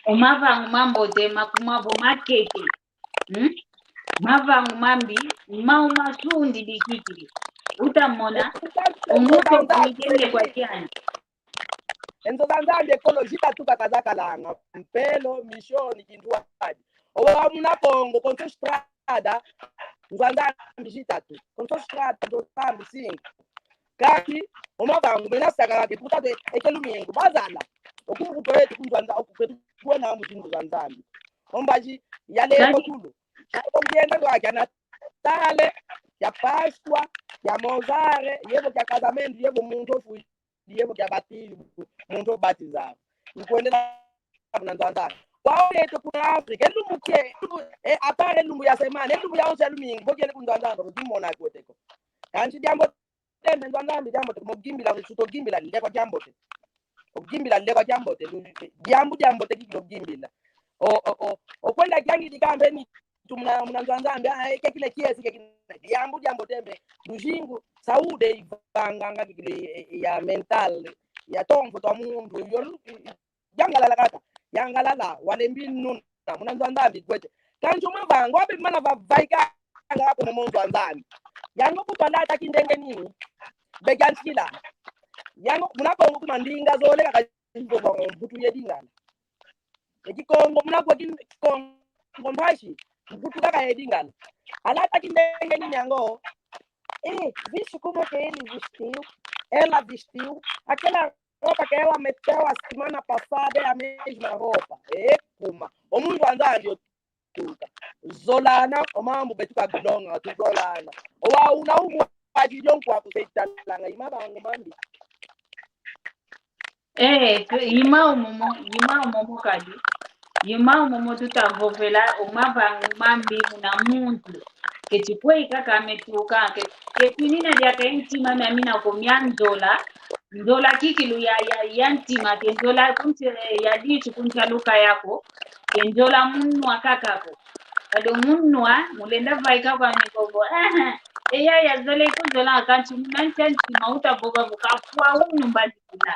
o mavangu mambote makuma vo makeke. Hmm? Mavangu mambi, mau masundi bikikili. Utamona, omuntu kuikende kwa kiani. E nzo za Nzambi ekolo zitatu kaka zakalanga: mpelo, misioni, kintwadi. Owa muna Kongo, konso strada, nzo za Nzambi zitatu. Konso strada, nzo za Nzambi cinco. Kati, o mavangu mena saka kake, putatu e, eke lumingu, bazala. Oku kupetu ku nzo za Nza-, oku kupetu kuona mu zinzo za Nzambi. Ombazi, ya lelo kulu. Kati, ya lelo kienda kwa kia Natale, kia Pascua, kia Mozare, yevo kia casamento, yevo muntu ofu, yevo kia batizo, muntu obatiza. Nkwendela muna nzo za Nzambi. Kwau yeto kuna Afrika, elumbu kie, elumbu, e, apare elumbu ya semana, elumbu ya onse ya lumingu, vo kiele ku nzo za Nzambi, vo kimona kweteko. Kansi diambu tembe nzo za Nzambi, diambote, mo gimbila, suto gimbila, ndekwa diambote. O gimbila, ndekwa diambote, diambu diambote kiki lo gimbila. O, o, o, o kwenda kiangi dikambe ni tu muna, muna nzo za Nzambi, ah, eke kile kiesi, eke kile, diambu diambote mbe, luzingu, saúde ivanganga kiki lo ya, ya mental, ya tomfo twa muntu, yo lu-, yangalala kaka, yangalala, walembi nuna, muna nzo za Nzambi kwete. Kansi o mavangu, abe mana vavaikanga ko momo nzo za Nzambi. Yango kutwa lata kindenge ni, be kiansikila. Yango, muna Kongo kuma ndinga zole kaka zizo kwa mputu ye dingala. E Kikongo, muna kwa kin-, Kikongo mpasi, mputu kaka ye dingala. Alata kindenge ni yango, eh, vixe como que ele vestiu, ela vestiu, aquela roupa que ela meteu a semana passada é a mesma roupa. E kuma. O muntu wa Nzambi otuka. Zolana, o mambu betu kalonga, tuzolana. Owa una umu adi longo kwa kusetalanga, i mavangu mambi. Eh, ke-, i mau momo, i mau momo kadi. I mau momo tutavovela, o mavangu mambi muna muntu. Keti kwe kaka metuka, ke-, keti nina diaka e ntima miamina ko mia nzola. Nzola kikilu ya, ya, ya ntima, ke nzola kunti, eh, ya ditu kunti aluka yako. Ke nzola munwa kaka ko. Kadi o munwa, mulenda vaika kwani ko vo. Eh, eh, e yaya zole kuzola kanti muna ntia ntima utavova vo kafwa unu mbadi kuna.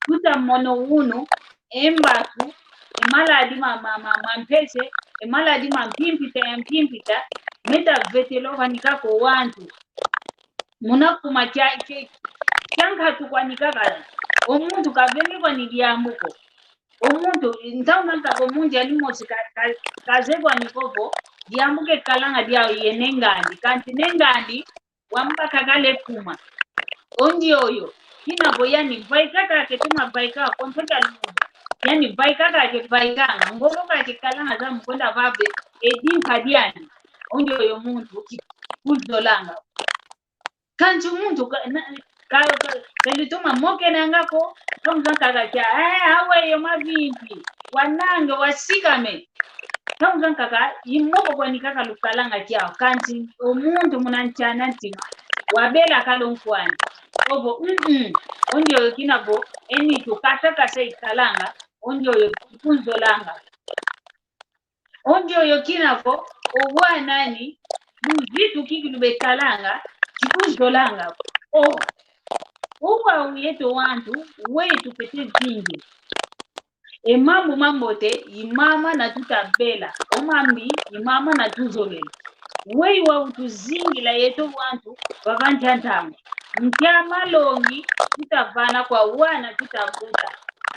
Kuta mono unu, e mbasu, e maladi ma, ma, ma, ma mpese, e maladi ma mpimpita ya mpimpita, meta vetelo kwani kaka o wantu. Muna kuma kia, kia, kia nkatu kwani kaka, o muntu kavenge kwani diambu ko. O muntu, ntauna kaka o muntu yani mosi ka, ka, kazeye kwani ko vo, diambu kekalanga diau ye ne ngandi, kanti ne ngandi, wamba kakala e kuma. O ndioyo, kina vo yani vaika kaka ke tuma vaika, konso kia lungu. Yani vaika kaka ke vaikanga, ngolo kaka kekalanga za mu kwenda vava e dimpa diani. O ndioyo muntu ki-, kuzolanga. Kansi muntu ka, na, ka, ka, kalituma mokenanga ko, kamuza kaka kia, eh, aweyi o mavimpi, wanange, wasikame. Kamuza kaka, i moko kwani kaka lukalanga kiau, kansi o muntu muna ntiana ntima, wabela kalo nkwani. Ovo, mm-mm, o ndioyo kina vo, e nitu kasa kasa ikalanga, o ndioyo kunzolanga. O ndioyo kina vo, o wanani, luzitu kikilu bekalanga, kikuzolanga. O, o wau yeto wantu, weyi tupete zingi. E mambu mambote, i mama na tutabela, o mambi, i mama na tuzolele. Weyi wau tuzingila yeto wantu, vava ntia ntangwa. Ntia malongi, tutavana kwa wana tutavuta.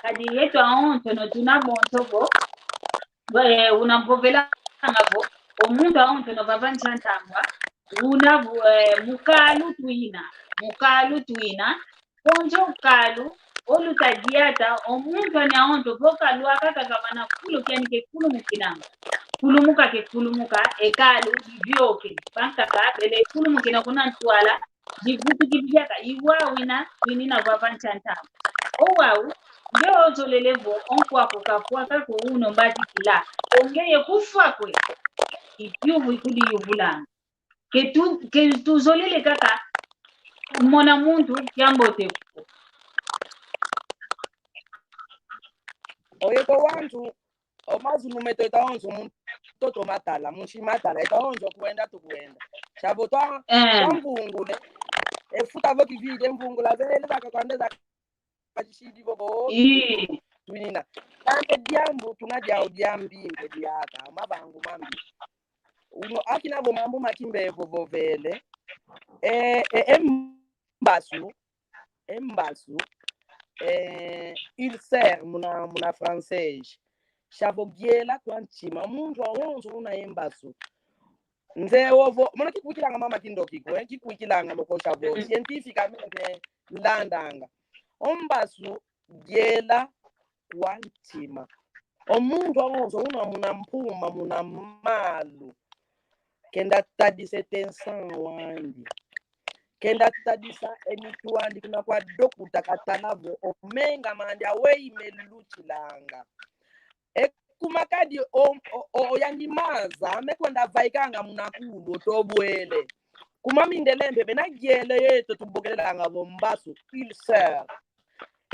Kadi yeto awonsono tuna bonso vo, eh, una mvovelanga vo, o muntu awonsono vava ntia ntangwa, una vo, eh, mu kalu twina, mu kalu twina, konso kalu, oluta diata, o muntu ani awonso vo kalu aka kavana kulu kiani kekulumukinanga. Kulumuka kekulumuka, e kalu, divioke, bankaka, bele kulumukina kuna ntwala, divutuki diaka, i wau ina, twinina vava ntia ntangwa. O wau, nge ozolele vo, o nkwaku kafwa kaka uno mbadikila. O ngeye kufwa kwe. I kiuvu ikudiyuvulanga. Ke tu, ke tuzolele kaka, mona muntu, kiambote ko. Oyeto wantu, O mazulu meto eta onso mu ntoto matala, mu nsi matala, eta onso kwenda tukwenda. Shavo twa, eh, twa mvungule. E futa vo kivide mvungula zele zaka kwande zaka pachisidi vo vo. Ii. Twinina. Kande diambu tuna diau diambi mbe diaka, mavangu mambi. Uno akina vo mambu ma kimbevo vovele. E, e, e mbasu. E mbasu, eh, ulcère muna, muna francês. Shavo giela kwa ntima. Muntu awonso una e mbasu. Nze ovo, mono kikwikilanga mama kindoki ko, eh, kikwikilanga moko shavo. Mm. Scientificamente landanga. O mbasu giela kwa ntima. O muntu awonso una muna mpuma, muna malu. Kenda tadisa e tension wandi. Kenda tadisa e mitu andi kuna kwa dokuta katala vo o menga mandi aweyi melutilanga. E kuma kadi o, o, o, o yandi maza mekwenda vaikanga muna kulu otobwele. Kuma mindele mpe bena giele yeto tubokelelanga vo mbasu, ulcère.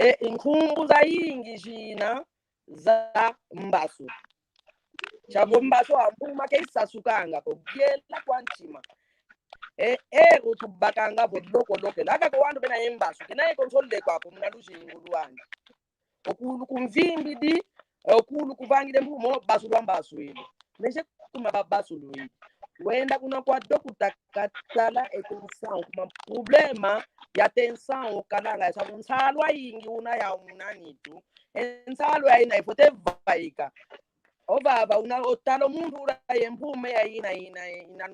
E nkumbu zayingi zina za mbasu. Shavo mbasu a mpuma ke isasukanga ko, giela kwa ntima. E, ero tubakanga vo loko loke. Laka ko wandu bena e mbasu, kina e contrôle kwako muna luzingu lwandi. Okulu kumvimbidi, okulu kuvangile mpumo, basulwa mbasu ile. Meje kuma ba basulwidi. Wenda kuna kwa dokuta katala e tension, kuma problema ya tension okalanga, shavo nsalu ayingi una ya muna nitu. E nsalu ayina ifwete vaika. Ovava una otala o muntu ula ye mpume ya ina, ina, ina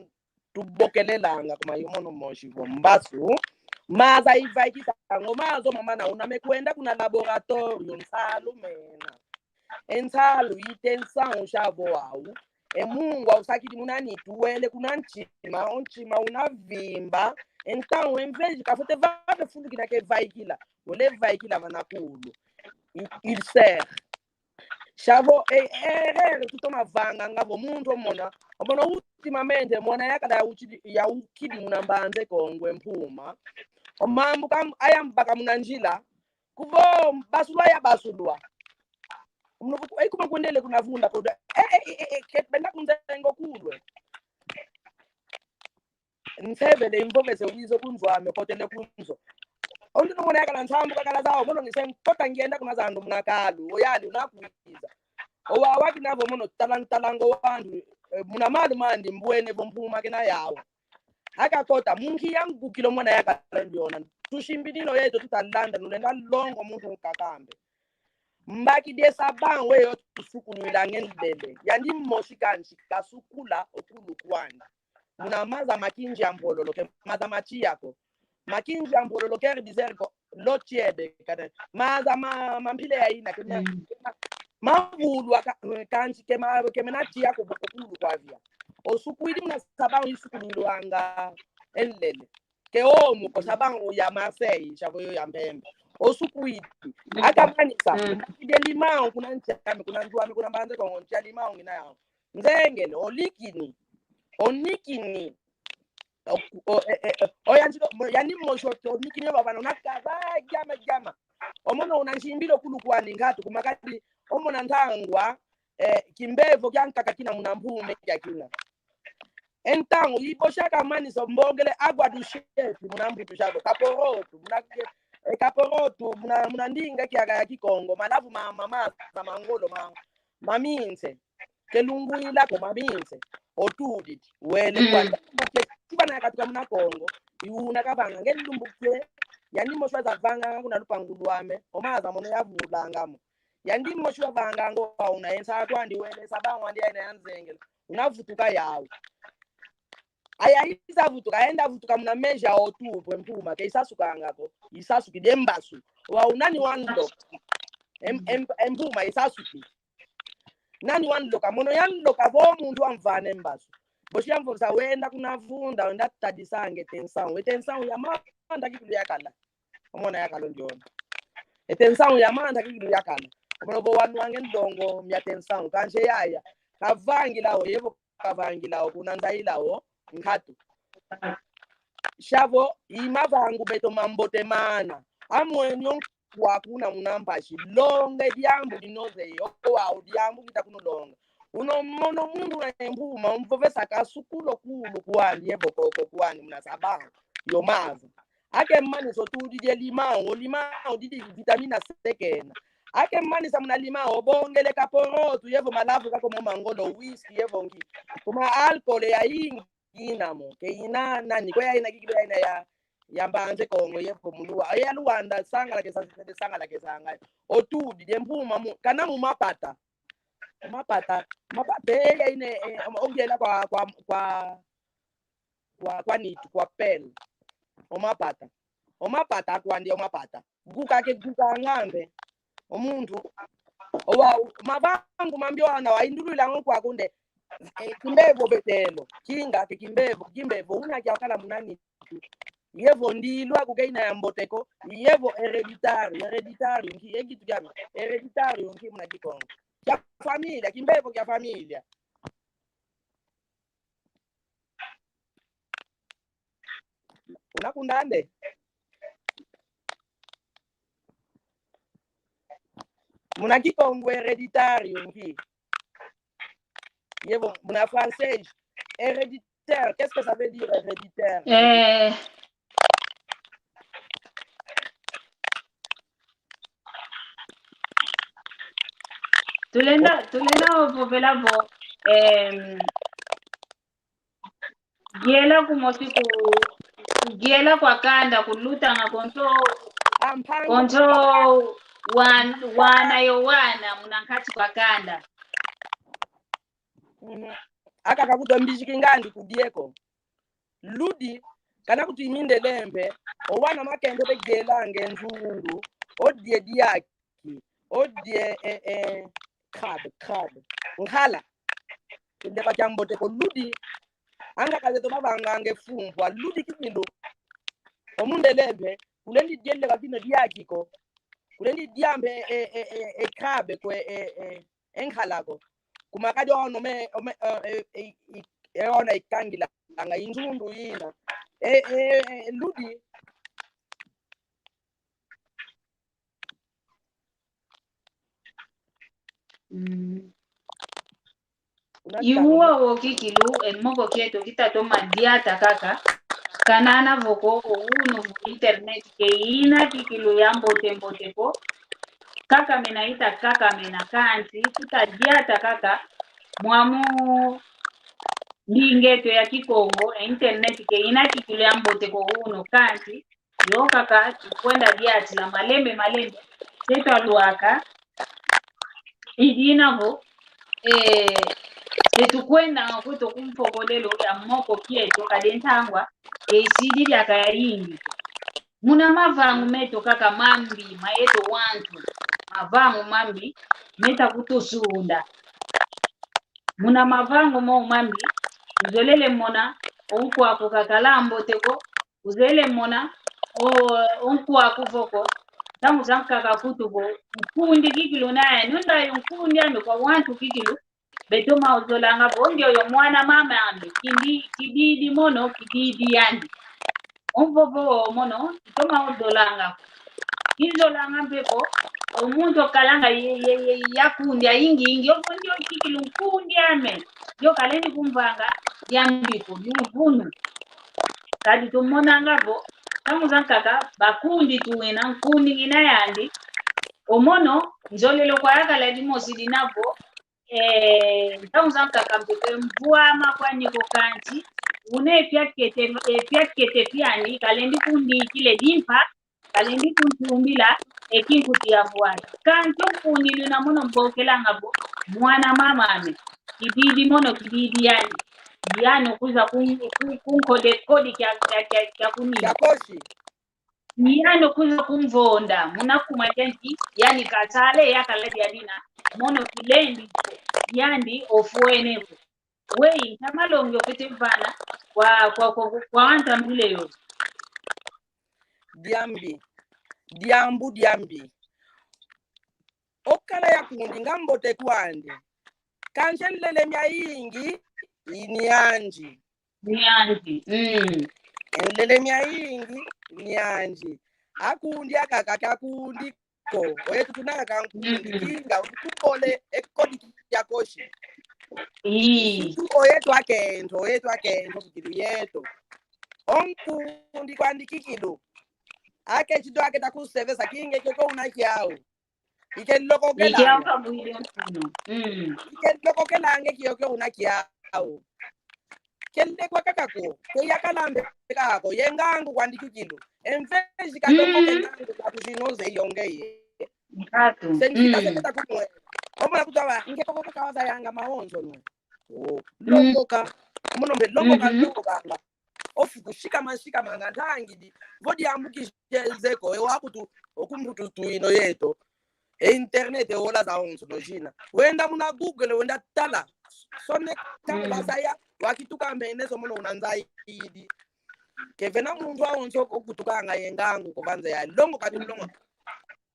tubokelelanga kuma yo mono mosi vo mbasu. Maza ivaikisanga o maza o mamana una mekwenda kuna laboratório nsalu mena. E nsalu i tension shavo au. E mungu ausakidi muna nitu wele kuna ntima, o ntima una vimba. Então, em vez de kafwete vave fulu kina kevaikila, wele vaikila vana kulu. I, ulcère. Shavo, e, e, e, tutoma vanganga vo muntu omona. Omona ultimamente, mwana yakala ya ukidi, ya ukidi muna Mbanza Kongo e mpuma. O mambu kam, ayambaka muna nzila. Kuvo basulwa ya basulwa. Muna vuku, e kuma kwendele kuna vunda koda. E, e, e, e, e, ke, benda kunzengo kulwe. Nsevele imvovese wizo kunzo ame kotele kunzo. Ondi numona yakala nsambu kakala zao, mono nise nkota ngienda kuna zandu muna kalu, oyali unakwiza. Owa waki navo mono talang-, talango wandu, eh, muna malu mandi mbwene vo mpuma kena yao. Akakota, munki ya ngukilo mwana yakala ndiona. Tusimbidino yeto tutalanda, nulenda longo muntu nkakambe. Mbaki die sabão weyo tusukulwilanga e nlele. Yandi mosi kansi kasukula okulu kwandi. Muna maza ma kinzi a mpololo, ke maza ma tiya ko. Ma kinzi a mpololo quer dizer ko lo tiebe, kata. Maza ma, ma mpila ya ina, ke ma, mm, ke ma, mavulu aka, kansi ke ma, ke mena tiya ko okulu kwavia. Osukwidi muna sabão isukulwilwanga e nlele. Ke omo ko sabão ya Marseille, shavo yo ya mpembe. Osukwidi. Akamanisa. Mm. Ide limão kuna nsi ame, kuna nzo ame, kuna Mbanza Kongo, nsi ya limão ngina yao. Nzengele, olikini. Onikini. O, o, e, e, e, oyanzilo, mo, yani mosi onikini yo vavana, unakaza, jama, jama. Omono una nsimbilo kulu kwani nkatu, kuma kadi, omona ntangwa, eh, kimbevo kia nkaka kina muna mpume kia kina. Então, ibo shaka manisa mbongele água do chefe, muna mbutu shabo, kaporoto, muna ke, eh, kaporoto, muna, muna ndinga kiaka ya Kikongo, malavu ma, ma, ma, ma, ma ngolo, ma, maminse. Ke lungwila ko maminse. Otudidi, wele, mm, kwanda. Ke, tibana ya katuka muna Kongo, iuna kavanga, nge lumbu ke, yani mosi waza vanga, kuna lupangu lwame, o maza mono yavulanga mo. Yandi mosi wavanga ngo wa una ensa kwandi wele sabão wandi aina yanzengele. Unavutuka yau. Aya isa vutuka, ayenda vutuka muna mês ya outubro, e mpuma, ke isasukanga ko. Isasuki de mbasu. Wa unani wando. Em, em, e mpuma isasuki. Nani wanloka? Mono yanloka vo muntu wamvana e mbasu. Bosi yamvovesa wenda kuna vunda, wenda tadisanga e tension. E tension ya manda kikulu yakala. Omona yakala ndiona. E tension ya manda kikulu yakala. Omona vo wanwanga e ndongo mia tension. Kansi yaya. Kavangila o, yevo kavangila o, kuna nzaila o, nkatu. Shavo, i mavangu meto mambote mana. Amwenyo kwa kuna muna mpasi. Longa e diambu dinoze yo, wau diambu kita kuno longa. Uno mono muntu na mpuma, umvovesa kasukulo kulu kwandi, yevo koko kwandi, muna sababu yo maza. Ake manisa otudidi e limão, o limão didi vitamina C kena. Ake manisa muna limão, obongele kaporotu, yevo malavu kako mo mangolo, whisky, yevo nki. Kuma álcool ya ingi ina mo, ke ina nani, kwe ya ina kikilo ya ina ya, ya mbanze Kongo, yevo mu Luanda. Ya Luanda, sangala ke sa-, sangala ke sanga. Otudidi e mpuma mu, kana mu mapata. Mapata, mapata, eh, ya ine, eh, ogiela kwa, kwa, kwa, kwa, kwa nitu, kwa pele. O mapata. O mapata, kwandi o mapata. Guka ke guka ngambe. O muntu. Owa, mavangu mambi wana, wa indulwila ngo kwa kunde. Eh, kimbevo betelo. Kinga ke kimbevo, kimbevo. Una kia kala munani. Yevo ndilwa kuke ina ya mbote ko. Yevo hereditario, hereditario. Nki, e kitu kia hereditario, nki muna Kikongo. Kia familia, kimbevo kia familia. Unakundande? Muna Kikongo hereditario nki? Yevo, muna français, héréditaire. Qu'est-ce que ça veut dire, héréditaire? Eh. Tulenda, tulenda ovovela vo, em, Giela kumosi ku, giela kwa kanda, kulutanga konso, konso wan-, wana yo wana, muna nkati kwa kanda. Mhm. Aka kakuto mbiziki ngandi kudieko. Ludi, kana kuti imindele mpe, o wana makende begelanga e nzundu, odie diaki. Odie, eh, eh, crabe, crabe. Nkala. Ndeba kia mbote ko ludi. Anga kazeto bavanganga e fumbwa, ludi kikilu. O mundele mpe, kulendi diele bakina diaki ko. Kulendi diambe, eh, eh, eh, eh, crabe ko, eh, eh, eh, nkala ko. Kuma kadi ono me, ome, eh, eh, eh, eh, ona ikangilanga e nzundu ina. Eh, eh, eh, ludi. Mm. Iwo wo kikilu, e moko kieto kitatoma diata kaka. Kanana voko, o unu vo internet ke ina kikilu ya mbote mbote ko. Kaka mena ita kaka mena kanti, kita diata kaka. Mwamu ndingeto ya Kikongo, e internet ke ina kikilu ya mbote ko unu kanti. Yo kaka, tukwenda diatila malembe, malembe. Se twalwaka. Idina vo, eh, se tukwendanga kweto ku mpokolelo ya moko kieto, kadi e ntangwa, eh, isidi diaka yayingi. Muna mavangu meto kaka mambi, ma yeto wantu. Mavangu mambi, meta kutusunda. Muna mavangu mo mambi, uzolele mona, o nkwaku kakala mbote ko, uzele mona, o, o nkwaku voko. Ntangu zankaka kutu vo, nkundi kikilu na yani, unda yo nkundi ame kwa wantu kikilu, beto mauzolanga vo, ndio yo mwana mama ame, kindi, kididi mono, kididi yani. O mvovo mono, ito mauzolanga. Kinzolanga mpe vo, o muntu okalanga ye, ye, ye, ya kundi ya ingi ingi, o vo ndio kikilu nkundi ame, ndio kalendi kumvanga, diambi ko, luvunu. Kadi tumonanga vo, ntangu zankaka, bakundi tuwena, nkundi ngina yandi. O mono, nzolele kwa yakala dimosi dina vo, eh, ntangu zankaka mpe mvwama kwani ko kanti, una e fiakete, e fiakete fiani, kalendi kundikila e dimpa, kalendi kuntumbila, e kinkuti ya vwata. Kanti o nkundi nina mono mbokelanga vo, mwana mama ame, kididi mono kididi yani. Yani okwiza kun-, kun-, kunkode kodi kia, kia, kia, kia kunia. Kia kosi. Yani okwiza kumvonda, muna kuma kianti, yani kasale yakala dia dina, mono kilendi, yani ofwene vo. Weyi, nta malongi okwete vana kwa, kwa, kwa, kwa anta mbile yo. Diambi. Diambu diambi. Okala ya kundi nga mbote kwandi. Kansi e nlele miayingi, i nianji. Nianji. Mm. E nlele miayingi, nianji. A kundi akaka, a kundi ko, oyetu tunaka kankundi, mm, kinga, utukole, e kodi kiakoshi. Ii. Ntu oyetu akento, oyetu akento, kikilu yetu. O nkundi kwandi kikilu. Ake chido ake takusevesa kinge kiokio una kiau. Ike loko kelanga. Ike aka bwile mfuno. Mm. Ike loko kelanga kiokio una kiau. Kelekwa kaka ko, ke yakalambe kaka ko, ye ngangu kwandi kikilu. Emfeji kaloko, mm, ke ngangu kwa kuzinoze yonge ye. Nkatu. Sengi, mm, kasete takumwe. Omona kutwa wa, nge koko kaka wazayanga mawonso no. Oh, mm, longoka. Mono mbe longoka, mhm, longokanga. Ofuku shikama, shikamanga ntangidi. Vo diambu kisheze ko, e wakutu, okumbutu tuino yeto. E internet, e ola zawonso no jina. Wenda muna Google, wenda tala. Sone kala, mm, wazaya, wakituka mene so mono una nzaidi. Ke vena muntu awonso okutukanga ye ngangu ko vanze ya. Longoka tulongoka.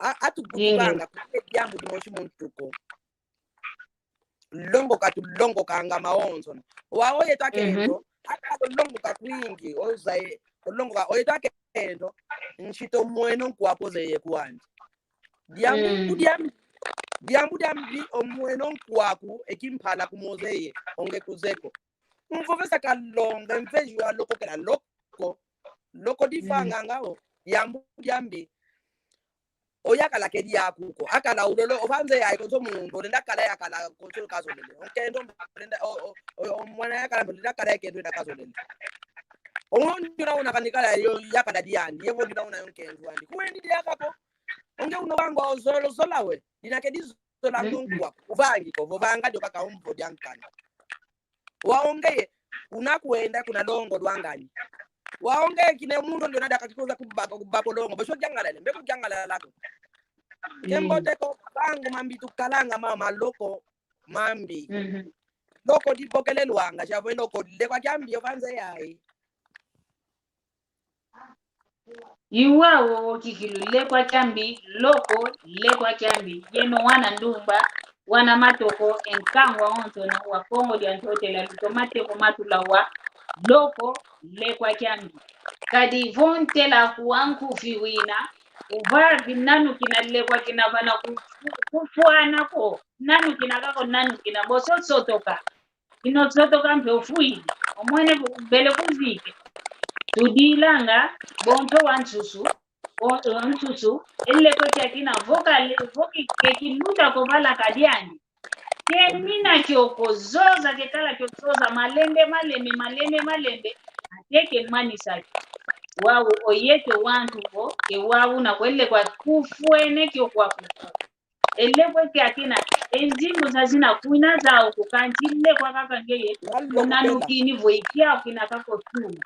A, atukutukanga, mm, kwe diambu dimosi muntu ko. Longoka tulongokanga mawonso. Wau oyetu akento, mhm, aka longoka kwingi, ozaye, longoka, oyetu akento, nshito mweno nkwaku ozeye kwandi. Diambu, mm, diambi, diambu diambi omweno nkwaku, e kimpala kumozeye, onge kuzeko. Mvovesa kalonga, mfeji wa loko kela loko, loko, mm, difanganga o, diambu diambi. Oyakala kedi yaku ko. Akala ulolo, ovanze ya konso muntu, olenda kala yakala konso kazolele. Okento olenda, o, o, o, o, mwana yakala, olenda kala yakento enda kazolele. Omo ndina una kanikala yo yakala diandi, yevo ndina una yo nkento andi. Kwendi diaka ko. Onge uno vangwa ozolo zola we. Dina kedi zola, mm, ngwa. Uvangi ko, vovanga dio kaka umbo diankani. Wau onge ye, kuna kwenda, kuna longo lwangani. Wau onge ye kine muntu ndona daka kikoza kubako, kubako longo. Bosho jangalale, mbe kujangalala ko. Mm. Kembote ko, bangu mambi tukalanga mama loko, mambi. Mhm. Loko dibokelelwanga, javo loko, lekwa kiambi yo vanze yayi. Iwau okikilu lekwa kiambi, loko, lekwa kiambi. Yeno wana ndumba, wana matoko, e nkangu awonsono wa Kongo dia Ntotela, lutomate ko matula wa, loko, lekwa kiambi. Kadi vo ntela kuwa nkufi wina, uvavi nanu kina lekwa kina vana ku-, ku-, kufwana ko, nanu kina kako, nanu kina boso sotoka. Ino sotoka mpe ofwidi, omwene vo bele kuvike. Tudilanga, bonso wa nsusu, o, o nsusu, e lekwa kiakina vo kale, vo ki-, ke kiluta ko vala kadiani. Ke mina kioko zoza, ke kala kio zoza, malembe, malembe, malembe, malembe, ate ke manisa kio. Wau oyetu wantu vo, e wau na kwele kwa kufwene kiokio kwaku. E lekwa kiakina, e nzimbu zazina kwina zau ko kansi lekwa kaka ngeye, unanukini vo ikiau kina kako sumba.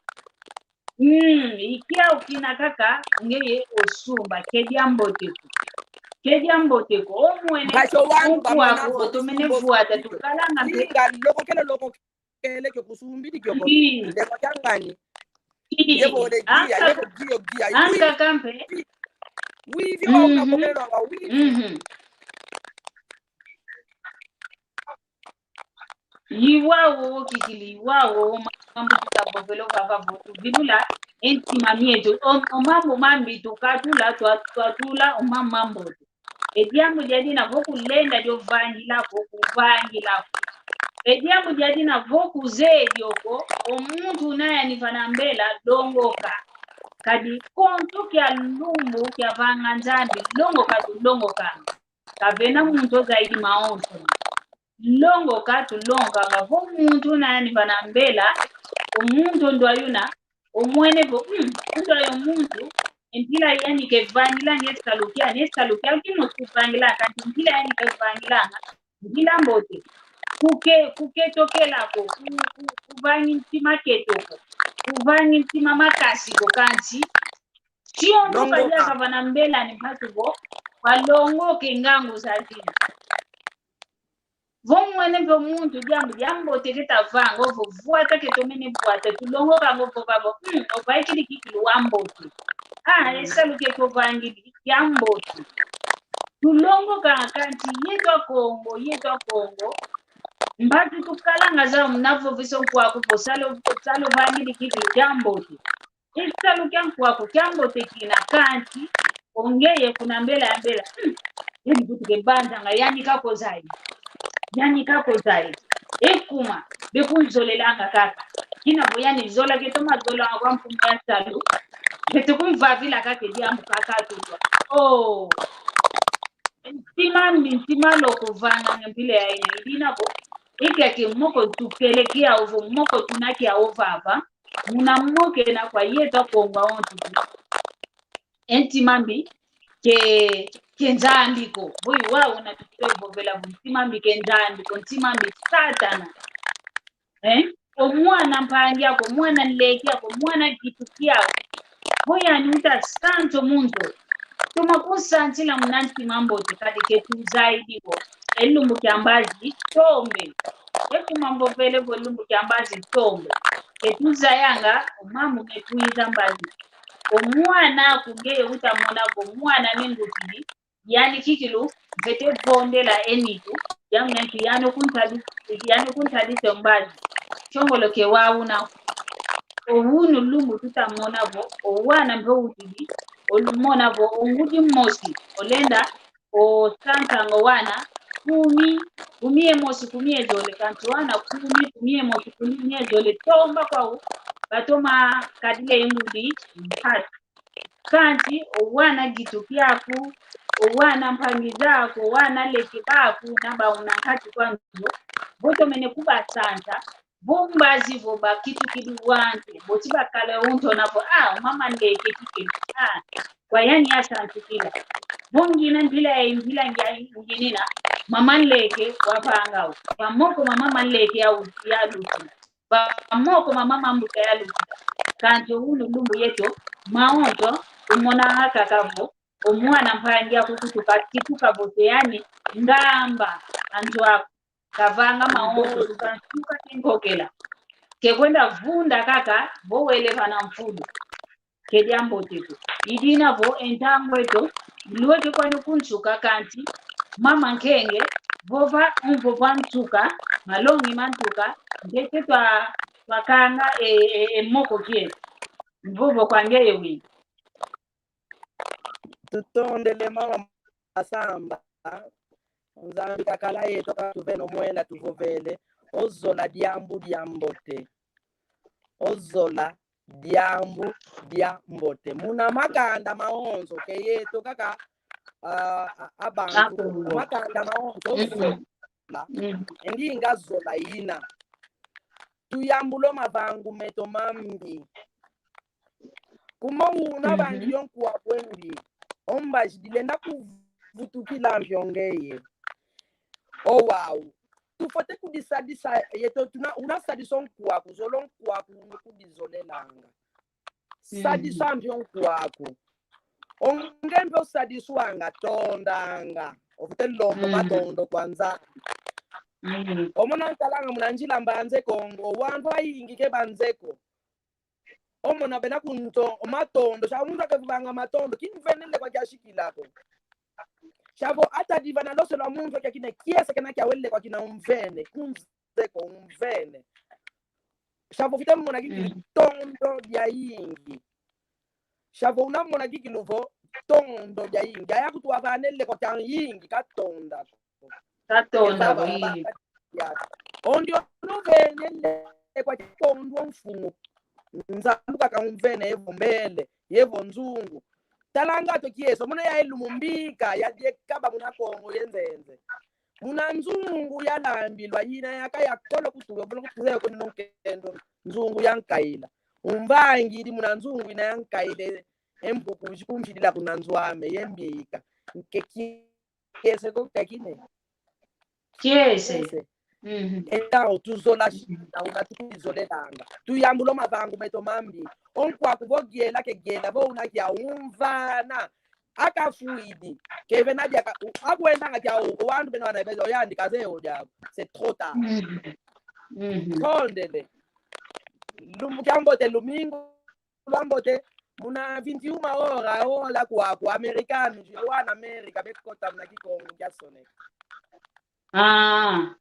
Mm, ikiau kina kaka ngeye osumba, ke diambote ko. Ke diambote ko, omwene, ukwaku, otomene vwata, tukalanga mpe. Kele kio kusumbidi kio ko. Ii. Ndeko jangani. Ii. Yebo le gia, yebo gia, gia. Anka kampe. Wivi wa una kopelwa wa wivi. Mhm. Iwau okikilu, iwau mambu tutabovelo vava vo tuvilula e ntima mieto. O, o mambu mambi tukatula, twa-, twatula, o mambu mambote. E diambu diadina vo kulenda dio vangila ko, kuvangila ko. E diambu diadina vo kuzeye dio ko, o muntu una yani vana mbela, longoka. Kadi konso kia lumbu kia vanga Nzambi, longoka tulongokanga. Kavena muntu ozaidi mawonso. Longoka tulongokanga vo muntu una yani vana mbela, o muntu ndwa yuna, omwene vo, mm, ndwa yo muntu, e mpila yani kevangilanga e salu kiani, e salu kiani kimosi kuvangilanga, kansi mpila yani kevangilanga, mpila mbote. Kuke-, kuketokela ko, ku-, ku-, kuvangi ntima keto ko, kuvangi ntima makasi ko, kansi siondo kadiaka vana mbela ni mpasi vo, valongoke ngangu zazina. Vo mwene vo muntu diambu diambote ketavanga, ovo vwata ketomene vwata, tulongokanga ovo vavo, mm, ovaikidi kikilu wambote. Ah, e salu ketovangidi, diambote. Tulongokanga kansi yeto Akongo, yeto Akongo. Mpasi tukalanga zau muna voviso nkwaku vo salu, salu vangidi kikilu diambote. E salu kia nkwaku kiambote kina kansi, Ongeye kuna mbela ya mbela. Hmm. Yandi kutu ke banzanga, yani kako zai. Yani kako zai. Ekuma, bekunzolelanga kaka. Kina vo yani zola ke toma zola kwa mfumu ya salu. Beto kumvavila kaka diambu kaka tutwa. Oh. Ntima mbi, ntima loko vanga nga mpila ya ina. Idina vo. Ikeke moko tukele kia ovo, moko tuna kia ovava. Muna moke na kwa yeto Kongo ontu. E ntima mbi ke, ke Nzambi ko. Vo i wau una tukile vovela vo ntima mbi ke Nzambi ko, ntima mbi Satana. Eh? O mwana mpangi ako, mwana nleke ako, mwana kitu kiako. Vo yani uta santo muntu. Toma kunsantila muna ntima mbote kadi ke tuzaidi ko. E lumbu kia mbazi tombe. Ekuma mvovele vo lumbu kia mbazi tombe. Ke tuzayanga, o mambu me kuiza mbazi. O mwana aku ngeye uta mona vo mwana me ngutidi, yani kikilu, mfwete vondela e nitu, ya mnantu yani kuntadi, yani kuntadisa mbazi. Shongolo ke wau una. O unu lumbu tuta mona vo, o wana mpe utidi, o lumona vo, o ngudi mosi, olenda, o santanga o wana, kumi, kumi ye mosi, kumi ye zole, kanti wana kumi, kumi ye mosi, kumi ye zole, tomba kwau, batoma kadila e ngudi mpatu. Kanti o wana gitu kiaku, o wana mpangi zaku, o wana leke baku, na bauna nkati kwa nzo, vo tomene kubasanta, vo mbazi vo bakitukidi wantu, vo ti bakala untona vo, ah, mama nleke kike, ah, kwa yani yasantukila. Vo ngina mpila ya mpila ngia nginina, mama nleke wavanga u. Kwa moko ma mama nleke ya u-, ya lutu. Bamoko mama mambuta ya luta. Kanti unu lumbu yeto, maonto, umona kaka vo, o mwana mpangi aku kutuka, kituka vo te yani, ngamba, antu aku, kavanga maonto, tuka nsuka ke nkokela. Ke kwenda vunda kaka, vo wele vana mfulu. Ke diambote ko. Idina vo e ntangu eto, lweke kwani kunsuka kanti, mama nkenge, vova, mvova nsuka, malongi ma nsuka, ntete twa, twakanga e, e, e moko kieto. Mvovo kwa ngeye wina. Tutondele mama Masamba. Nzambi kakala yeto katuvene o mwela tuvovele. Ozola diambu diambote. Ozola diambu diambote. Muna makanda maonso, ke yeto kaka, ah, a-, abantu. Akongo. Makanda maonso, mm, ozola. Mm. Ndinga zola ina. Tuyambula o mavangu meto mambi. Kuma una, mhm, bandi yo nkwa kwembi. O mbazi dilenda kuvutukila mpe ongeye. O wau. Tufwete kudisadisa yeto tuna, unasadisa o nkwaku, zola o nkwaku unge kudizolelanga. Sadisa, mhm, mpe o nkwaku. Onge mpe osadiswanga, tondanga. Ofwete lomba, mm, matondo kwa Nzambi. Mm. Omona nkalanga muna nzila mbanze Kongo, wantu ayingi ke banze ko. Omona bena kunto, o matondo, sha muntu akevanga matondo, kimvene nde kwa kiashikila ko. Sha vo ata diva na lose lwa muntu kia kine kiese kena kia wele kwa kina umvene, kunze ko umvene. Sha vo fite mona kikilu, mm, tondo dia yingi. Sha vo una mona kikilu vo tondo dia yingi. Aya kutu wavanele kwa kia yingi, katonda. Katonda, wi. Ondi ono venele kwa kondwa mfumu. Nzambi kaka umvene yevo mbele, yevo nzungu. Talanga to kieso, muna ya elumu mbika, ya diekaba muna Kongo ye nzenze. Muna nzungu yalambilwa yina yaka ya kolo kutulo, bolo kutulo ya kuni nonkendo, nzungu ya nkaila. Umvangidi muna nzungu yina ya nkaila, e mpuku zikumvilila kuna nzo ame, ye mbika. Nke kiese ko kakine. Kiese. Kiese. Mhm. Então, tuzola shina, una tukuzolelanga. Tuyambula o mavangu meto mambi. O nkwaku vo giela ke giela, vo una kia umvana. Akafwidi. Kevena diaka, u-, akwendanga kia u-, wantu bena wana beza, oyandi kaze o diabu. C'est trop tard. Mhm. Mhm. Tondele. Lumbu kiambote lumingu. Lwambote, muna vinte e uma hora, hora kwaku, americano, wana América, bekota muna Kikongo, kiasoneka. Ah.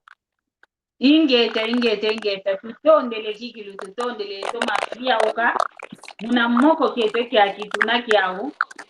Ingeta, ingeta, ingeta, tutondele kikilu, tutondele, toma pia oka, muna moko kete kia kituna kiau,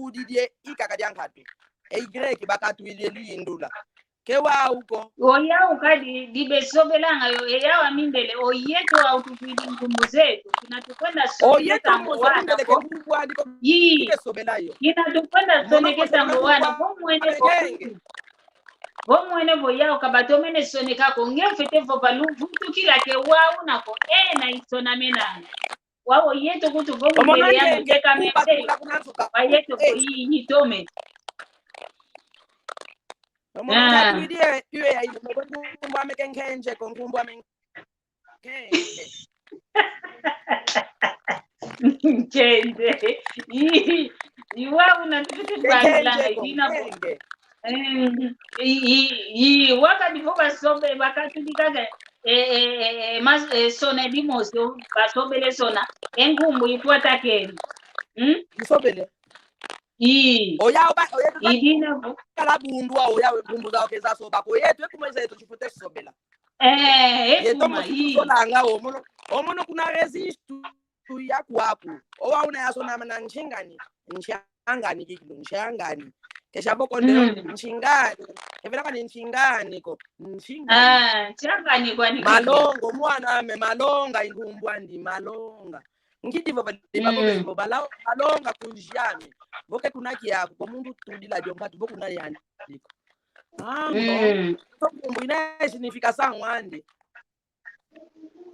babaudidie ikaka dia nkatu. E Y bakatwidie luyindula. Ke wau ko. Oyau kadi dibesobelanga yo, e yau a mindele, oyeto wau tukwidi nkumbu zeto, kina tukwenda sonekesa ngo wana ko. Ii. Kina tukwenda sonekesa ngo wana, vo mwene ko. Vo mwene vo yau ka batomene soneka ko, nge mfwete vova luvutukila ke wau na ko, ena isonamenanga. Wau yeto kutu vo mundele ya muteka mende. Wa yeto ko yi, yi tome. Omono na tuidi e, ue ya ino, nkumbu ame ke nkenje ko, nkumbu ame nkenje. Nkenje. Yi, yi wau na tuidi bangilanga, yi na ko. Em, i, i, i, wakadi vo basobe, bakatudikaka, e, e, e, e, mas-, e, sona dimosi, basobele sona, e nkumbu itwatakene. Hmm? Isobele. Ii. Oya oba, oya tuta-, idina vo. Kala bundu wa oya we nkumbu zau ke zasoba ko, yeto ekuma zeto tufwete sobela. Eh, yeto ekuma, ii. Solanga omono, omono kuna registro ya kwaku. Owa una yasonama na nshingani, nshangani kikilu, nshangani. Kesha vo konde, mm, nshingani. Kevela kani nshingani ko. Nshingani. Ah, nshingani kwani. Malonga, mwan'ame, Malonga, inkumbu andi, Malonga. Ngidi vo bali, mm, bavo bembo, bala-, Malonga kunjami. Vo ke kuna kiaku, ko muntu tudila dio nkatu, vo kuna yandi ko. Ah, mm, bon. Nkumbu ina signification andi.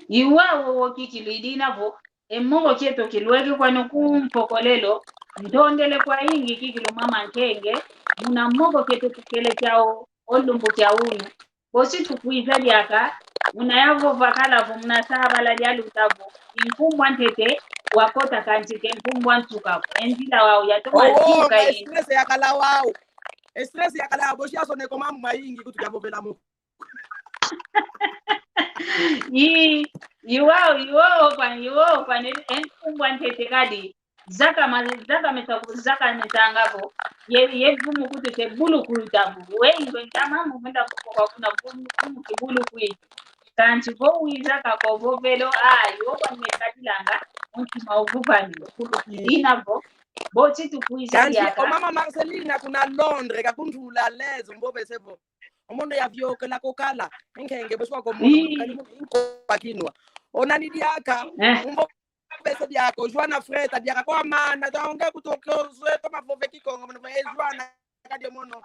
Iwawo wo kikilu idina vo, e moko kieto kilweke kwani ku Mpokolelo, ntondele kwayingi kikilu mama Nkenge, muna moko kieto tukele kiao, o lumbu kia unu. Bosi tukwiza diaka, muna yavova kala vo, muna sabala dialuta vo, inkumbu antete, wakota kansi ke nkumbu antuka vo, e nzila wau yatoma, oh, tuka e stress yakala wau. E stress yakala wau, bosi yasoneka mambu mayingi kutu kia vovela mo. I, iwao, iwao kwani, iwao kwani, e nkumbu antete kadi. Zaka ma-, zaka meta ku-, zaka metanga vo. Ye, ye vumu kutu te bulu kuita vo. We, ingwe ntama mu menda kuko kwa kuna vumu, vumu ki bulu kuita. Kansi vo wiza ka ko vo velo, ah, iwo kwani meta dilanga, unti ma uvuvani. Ina vo, bosi tukwiza. Kansi diaka. O mama Marcelina kuna Londres, kakuntula lezo, mbo bese vo. O mono yaviokela ko kala, Nkenge, bosi kwa ko mono, ii, kani mono, inko pakinwa. O nani diaka, eh, umbo bese diaka, o Joana Freta diaka, kwa mana, ta onge kutoke o zwe, toma vove Kikongo, mono, e Joana, kadi o mono.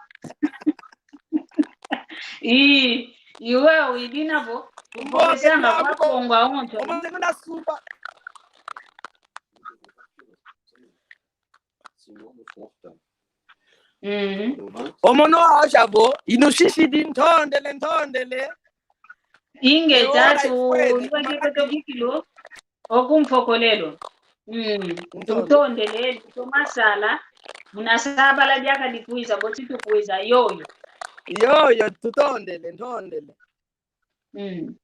Ii, iwe, idina vo, umbo, vovesanga kwa Kongo, onto. O mono, nguna supa. Mhm. O mono aosha vo, inusisidi ntondele, ntondele. Inge, ewa, tatu, my friend, iwe ngeketo kikilu, oku Mpokolelo. Mm. Ntondele. Tutondele, tutomasala, muna sabala diaka dikwiza, bosi tukwiza, yoyo. Yoyo, tutondele, ntondele. Mm.